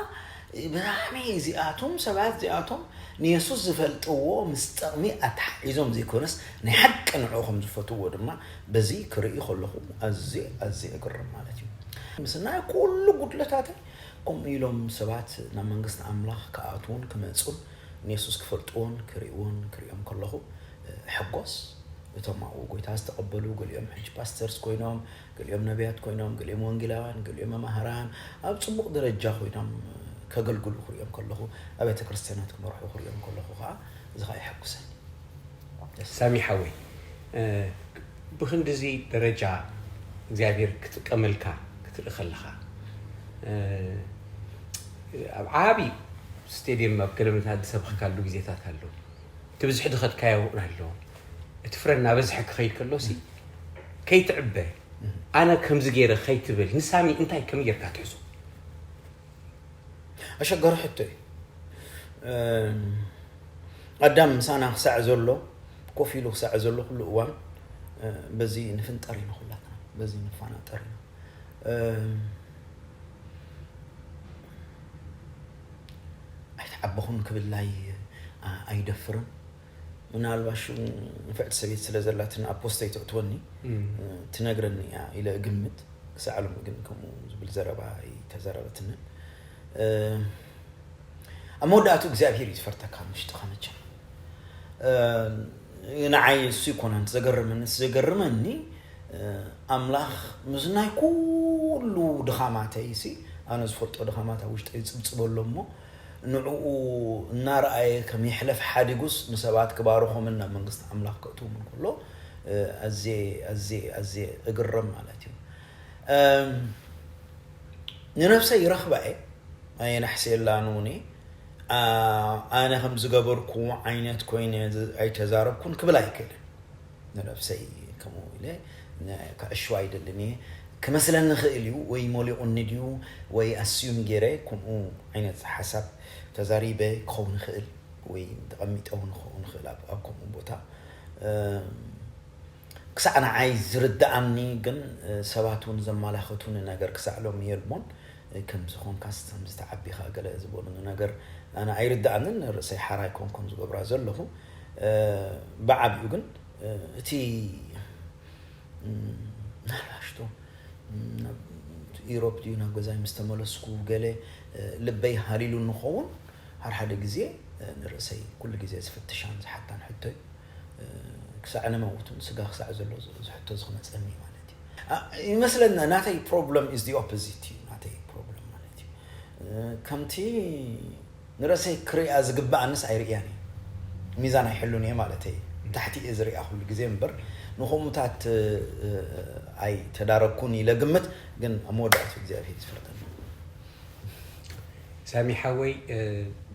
ብጣዕሚ እዚኣቶም ሰባት እዚኣቶም ንየሱስ ዝፈልጥዎ ምስ ጥቕሚ ኣተሓሒዞም ዘይኮነስ ናይ ሓቂ ንዕኡ ከም ዝፈትዎ ድማ በዚ ክርኢ ከለኹ ኣዝየ ኣዝየ እግርም ማለት እዩ። ምስ ናይ ኩሉ ጉድለታተይ ከምኡ ኢሎም ሰባት ናብ መንግስቲ ኣምላኽ ክኣትዉን ክመፁን ንየሱስ ክፈልጥዎን ክርእይዎን ክርእዮም ከለኹ ሕጎስ። እቶም ኣብኡ ጎይታ ዝተቐበሉ ገሊኦም ሕጂ ፓስተርስ ኮይኖም፣ ገሊኦም ነቢያት ኮይኖም፣ ገሊኦም ወንጌላውያን፣ ገሊኦም መማህራን ኣብ ፅቡቕ ደረጃ ኮይኖም ከገልግሉ ክርእዮም ከለኹ፣ ኣብያተ ክርስቲያናት ክመርሑ ክርእዮም ከለኹ ከዓ እዚ ከዓ የሐጉሰኒ። ሳሚ ሓወይ፣ ብክንድዚ ደረጃ እግዚኣብሔር ክጥቀመልካ ክትርኢ ከለኻ፣ ኣብ ዓቢ ስቴድየም ኣብ ገለመታት ዝሰብኽካሉ ግዜታት ኣሎ። እቲ ብዝሒ ዝኸድካዮ እውን ኣሎ። እቲ ፍረ እናበዝሐ ክኸይድ ከሎ ሲ ከይትዕበ፣ ኣነ ከምዚ ገይረ ከይትብል፣ ንሳሚ እንታይ ከመይ ጌርካ ትሕዞ? ኣሸጋሪ ሕቶ እዩ። ኣዳም ምሳና ክሳዕ ዘሎ፣ ኮፍ ኢሉ ክሳዕ ዘሎ ኩሉ እዋን በዚ ንፍንጠር ኢና ኩላትና፣ በዚ ንፋናጠር ኢና። ኣይተዓበኹን ክብል ኣይደፍርን። ምናልባሽ ንፍዕቲ ሰበይቲ ስለ ዘላትን ኣብ ፖስተይ ተእትወኒ ትነግረኒ እያ ኢለ እግምት። ክሳዕ ሎሚ ግን ከምኡ ዝብል ዘረባ ኣይተዛረበትንን። ኣብ መወዳእቱ እግዚኣብሔር እዩ ዝፈርደካ ምሽጥኻ መቸም። ንዓይ እሱ ይኮነን ዘገርመኒ፣ ዘገርመኒ ኣምላኽ ምስ ናይ ኩሉ ድኻማተይ ሲ ኣነ ዝፈልጦ ድኻማት ኣብ ውሽጠይ ይፅብፅበሎ እሞ ንዕኡ እናረኣየ ከም ይሕለፍ ሓዲጉስ ንሰባት ክባርኾምን ናብ መንግስቲ ኣምላኽ ከእትዎም እንከሎ ኣዝየ ኣዝየ ኣዝየ እግረም ማለት እዩ። ንነብሰይ ይረኽባ እየ፣ ኣየናሕስየላን እውን እየ። ኣነ ከም ዝገበርኩ ዓይነት ኮይነ ኣይተዛረብኩን ክብል ኣይክእልን። ንነብሰይ ከምኡ ኢለ ከዕሽዋ ኣይደልን እየ። ክመስለኒ ይኽእል እዩ ወይ ሞሊቑኒ ድዩ ወይ ኣስዩም ገይረ ከምኡ ዓይነት ሓሳብ ተዛሪበ ክኸውን ይኽእል ወይ ተቐሚጠ እውን ክኸውን ይኽእል ኣብ ከምኡ ቦታ። ክሳዕ ንዓይ ዝርድኣኒ ግን ሰባት እውን ዘመላኸቱኒ ነገር ክሳዕ ሎሚ የልቦን። ከምዚ ኮንካስ ከምዚ ተዓቢኻ ገለ ዝበሉኒ ነገር ኣነ ኣይርድኣንን። ርእሰይ ሓራይ ኮንኮን ዝገብራ ዘለኹ ብዓቢኡ ግን እቲ ምናልባሽ ዶ ናብ ኢሮፕ ድዩ ናብ ገዛይ ምስ ተመለስኩ ገለ ልበይ ሃሊሉ ንኸውን ሓድሓደ ግዜ ንርእሰይ ኩሉ ግዜ ዝፍትሻን ዝሓታን ሕቶ እዩ። ክሳዕ ንመውት ስጋ ክሳዕ ዘሎ ዝሕቶ ዝክመፀኒ ማለት እዩ ይመስለና። ናተይ problem is the opposite እዩ ናተይ problem ማለት እዩ። ከምቲ ንርእሰይ ክሪኣ ዝግብኣንስ ኣይርእያን እየ። ሚዛን ኣይሕሉን እየ ማለት እየ። ታሕቲ እየ ዝሪኣ ኩሉ ግዜ እምበር ንኸምኡታት ኣይተዳረግኩን ኢለ ግምት። ግን ኣብ መወዳእቱ እግዚኣብሔር ዝፈርደና። ሳሚ ሓወይ፣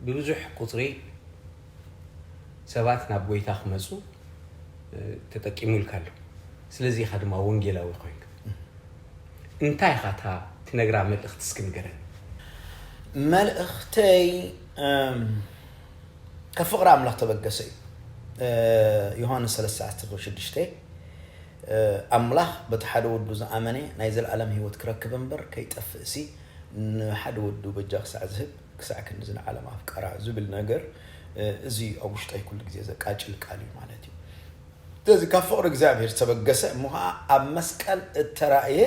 ብብዙሕ ቁፅሪ ሰባት ናብ ጎይታ ክመፁ ተጠቂሙልካ ኣሎ። ስለዚ ኢኻ ድማ ወንጌላዊ ኮይንካ። እንታይ ኢኻ እታ ትነግራ መልእኽቲ እስኪ ንገረኒ። መልእኽተይ ካብ ፍቕሪ ኣምላኽ ተበገሰ እዩ። ዮሃንስ ሰለስተ ዓሰርተ ሽዱሽተ ኣምላኽ በቲ ሓደ ወዱ ዝኣመነ ናይ ዘለኣለም ህይወት ክረክብ እምበር ከይጠፍእ ሲ ንሓደ ወዱ በጃ ክሳዕ ዝህብ ክሳዕ ክንድዚ ንዓለም ኣፍቀራ ዝብል ነገር እዚ ኣብ ውሽጠይ ኩሉ ግዜ ዘቃጭል ቃል እዩ ማለት እዩ። ስለዚ ካብ ፍቕሪ እግዚኣብሔር ዝተበገሰ እሞ ከዓ ኣብ መስቀል እተራእየ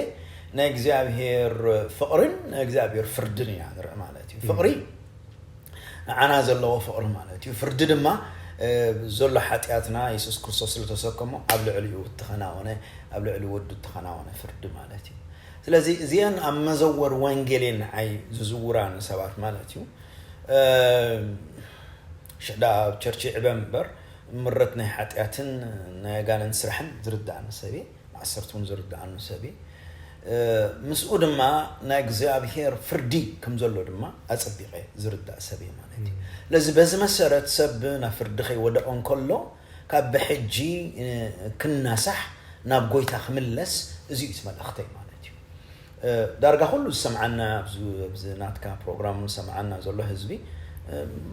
ናይ እግዚኣብሔር ፍቕርን ናይ እግዚኣብሔር ፍርድን ኢና ንርኢ ማለት እዩ። ፍቕሪ ንዓና ዘለዎ ፍቕሪ ማለት እዩ። ፍርዲ ድማ ዘሎ ሓጢኣትና የሱስ ክርስቶስ ስለተሰከሞ ኣብ ልዕሊኡ እተኸናወነ፣ ኣብ ልዕሊ ወዱ እተኸናወነ ፍርዲ ማለት እዩ። ስለዚ እዚአን ኣብ መዘወር ወንጌል እየን ንዓይ ዝዝውራ ንሰባት ማለት እዩ። ሽዳ ኣብ ቸርች ይዕበ እምበር ምረት ናይ ሓጢኣትን ናይ ኣጋንንት ስራሕን ዝርዳእኒ ሰብ እየ። መዓሰርቱ እውን ዝርዳእኒ ሰብ እየ። ምስኡ ድማ ናይ እግዚኣብሔር ፍርዲ ከም ዘሎ ድማ ኣጸቢቐ ዝርዳእ ሰብ እየ ማለት እዩ። ስለዚ በዚ መሰረት ሰብ ናብ ፍርዲ ከይወደቐ እንከሎ ካብ ብሕጂ ክናሳሕ ናብ ጎይታ ክምለስ እዚ እዩ እቲ መልእኽተይ ማለት እዩ። ዳርጋ ኩሉ ዝሰምዓና ኣብዚ ናትካ ፕሮግራም ዝሰምዓና ዘሎ ህዝቢ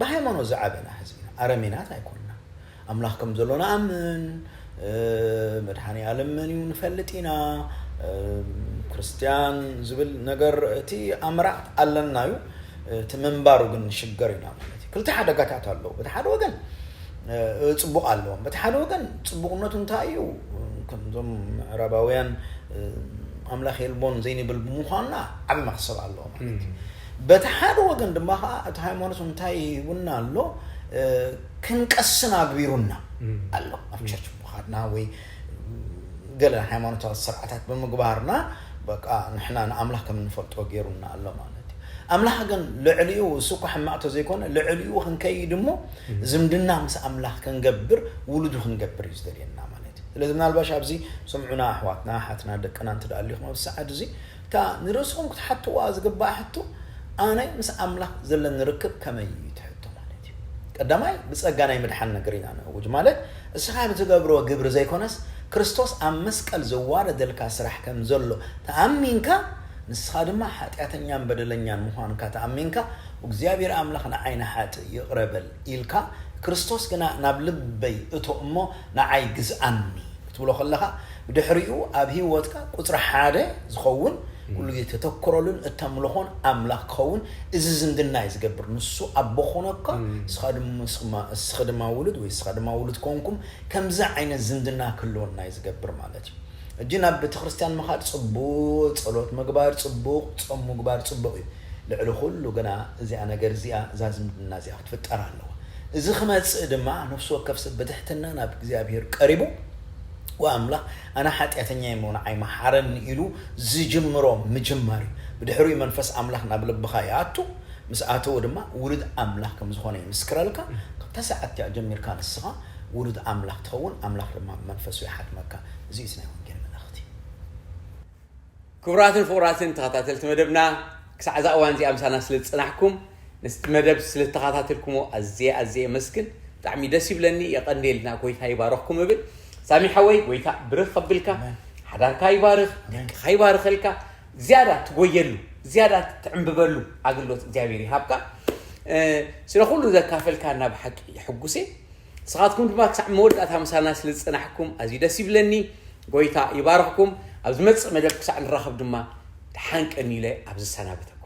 ብሃይማኖት ዝዓበና ህዝቢ ኢና። ኣረሜናት ኣይኮንና። ኣምላኽ ከም ዘሎ ንኣምን፣ መድሃኒ ኣለም መን እዩ ንፈልጥ ኢና። ክርስትያን ዝብል ነገር እቲ ኣምራዕ ኣለና እዩ። እቲ ምንባሩ ግን ንሽገር ኢና ማለት እዩ። ክልተ ሓደጋታት ኣለዎ። በቲ ሓደ ወገን ጽቡቕ ኣለዎም። በቲ ሓደ ወገን ጽቡቕነቱ እንታይ እዩ? ከምዞም ምዕራባውያን ኣምላኽ የልቦን ዘይንብል ብምዃንና ዓቢ መኽሰብ ኣለዎ ማለት እዩ። በቲ ሓደ ወገን ድማ ከዓ እቲ ሃይማኖት እንታይ ይህቡና ኣሎ? ክንቀስን ኣግቢሩና ኣሎ። ኣብ ቸርች ምዃድና ወይ ገለ ሃይማኖታዊ ስርዓታት ብምግባርና በቃ ንሕና ንኣምላኽ ከም እንፈልጦ ገይሩና ኣሎ ማለት እዩ። ኣምላኽ ግን ልዕሊኡ እሱ እኮ ሕማቕ ተዘይኮነ ልዕሊኡ ክንከይድ እሞ ዝምድና ምስ ኣምላኽ ክንገብር ውሉዱ ክንገብር እዩ ዝደልየና ማለት እዩ። ስለዚ ምናልባሽ ኣብዚ ሰምዑና ኣሕዋትና ሓትና ደቅና እንተ ደኣ ኣሊኹም ኣብዚ ሰዓት እዚ እታ ንርእስኹም ክትሓትዋ ዝግባእ ሕቶ ኣነ ምስ ኣምላኽ ዘለኒ ርክብ ከመይ እዩ ትሕቶ ማለት እዩ። ቀዳማይ ብጸጋ ናይ ምድሓን ነገር ኢና ነእውጅ ማለት እስኻ ብትገብሮ ግብሪ ዘይኮነስ ክርስቶስ ኣብ መስቀል ዘዋረደልካ ስራሕ ከም ዘሎ ተኣሚንካ ንስኻ ድማ ሓጢኣተኛን በደለኛን ምዃንካ ተኣሚንካ እግዚኣብሔር ኣምላኽ ንዓይ ንሓጥእ ይቕረ በል ኢልካ ክርስቶስ ግና ናብ ልበይ እቶ እሞ ንዓይ ግዝኣኒ ክትብሎ ከለኻ ብድሕሪኡ ኣብ ህይወትካ ቁፅሪ ሓደ ዝኸውን ኩሉ ግዜ ተተክረሉን እተምልኾን ኣምላኽ ክኸውን እዚ ዝምድና እዩ ዝገብር። ንሱ ኣቦ ኮነካ እስኻ ድማ ውሉድ ወይ እስኻ ድማ ውሉድ ኮንኩም ከምዚ ዓይነት ዝምድና ክህልወና እዩ ዝገብር ማለት እዩ። እጂ ናብ ቤተክርስትያን ምኻድ ጽቡቕ፣ ጸሎት ምግባር ጽቡቕ፣ ጾም ምግባር ጽቡቕ እዩ። ልዕሊ ኩሉ ግና እዚኣ ነገር እዚኣ እዛ ዝምድና እዚኣ ክትፍጠር ኣለዋ። እዚ ክመጽእ ድማ ነፍሲ ወከፍ ሰብ ብትሕትና ናብ እግዚኣብሔር ቀሪቡ ወኣምላኽ ኣነ ሓጢኣተኛ እየ እሞ ንዓይ መሓረኒ ኢሉ ዝጅምሮ ምጅማር እዩ። ብድሕሪኡ መንፈስ ኣምላኽ ናብ ልብኻ ይኣቱ። ምስ ኣተወ ድማ ውሉድ ኣምላኽ ከም ዝኾነ ይምስክረልካ። ካብታ ሰዓት እቲኣ ጀሚርካ ንስኻ ውሉድ ኣምላኽ ትኸውን፣ ኣምላኽ ድማ ብመንፈሱ ይሓትመካ። እዚ እዩ ናይ ወንጌል መልእኽቲ። ክቡራትን ፍቑራትን ተኸታተልቲ መደብና ክሳዕ እዛ እዋን እዚኣ ምሳና ስለ ዝጸናሕኩም ነቲ መደብ ስለ ዝተኸታተልኩሞ ኣዝየ ኣዝየ የመስግን። ብጣዕሚ ደስ ይብለኒ፣ የቐንየልና፣ ጎይታ ይባረኽኩም እብል። ሳሚ ሓወይ ጎይታ ብርኽ ከብልካ፣ ሓዳርካ ይባርኽ፣ ደቅኻ ይባርኸልካ፣ ዝያዳ ትጎየሉ ዝያዳ ትዕምብበሉ ኣገልግሎት እግዚኣብሔር ይሃብካ። ስለ ኩሉ ዘካፈልካና ብሓቂ ሕጉስ እየ። ንስኻትኩም ድማ ክሳዕ መወዳእታ ምሳና ስለ ዝጸናሕኩም ኣዝዩ ደስ ይብለኒ። ጎይታ ይባርኽኩም። ኣብ ዝመጽእ መደብ ክሳዕ ንራኸብ ድማ ደሓን ቀን ኢለ ኣብ ዝሰናበተኩም።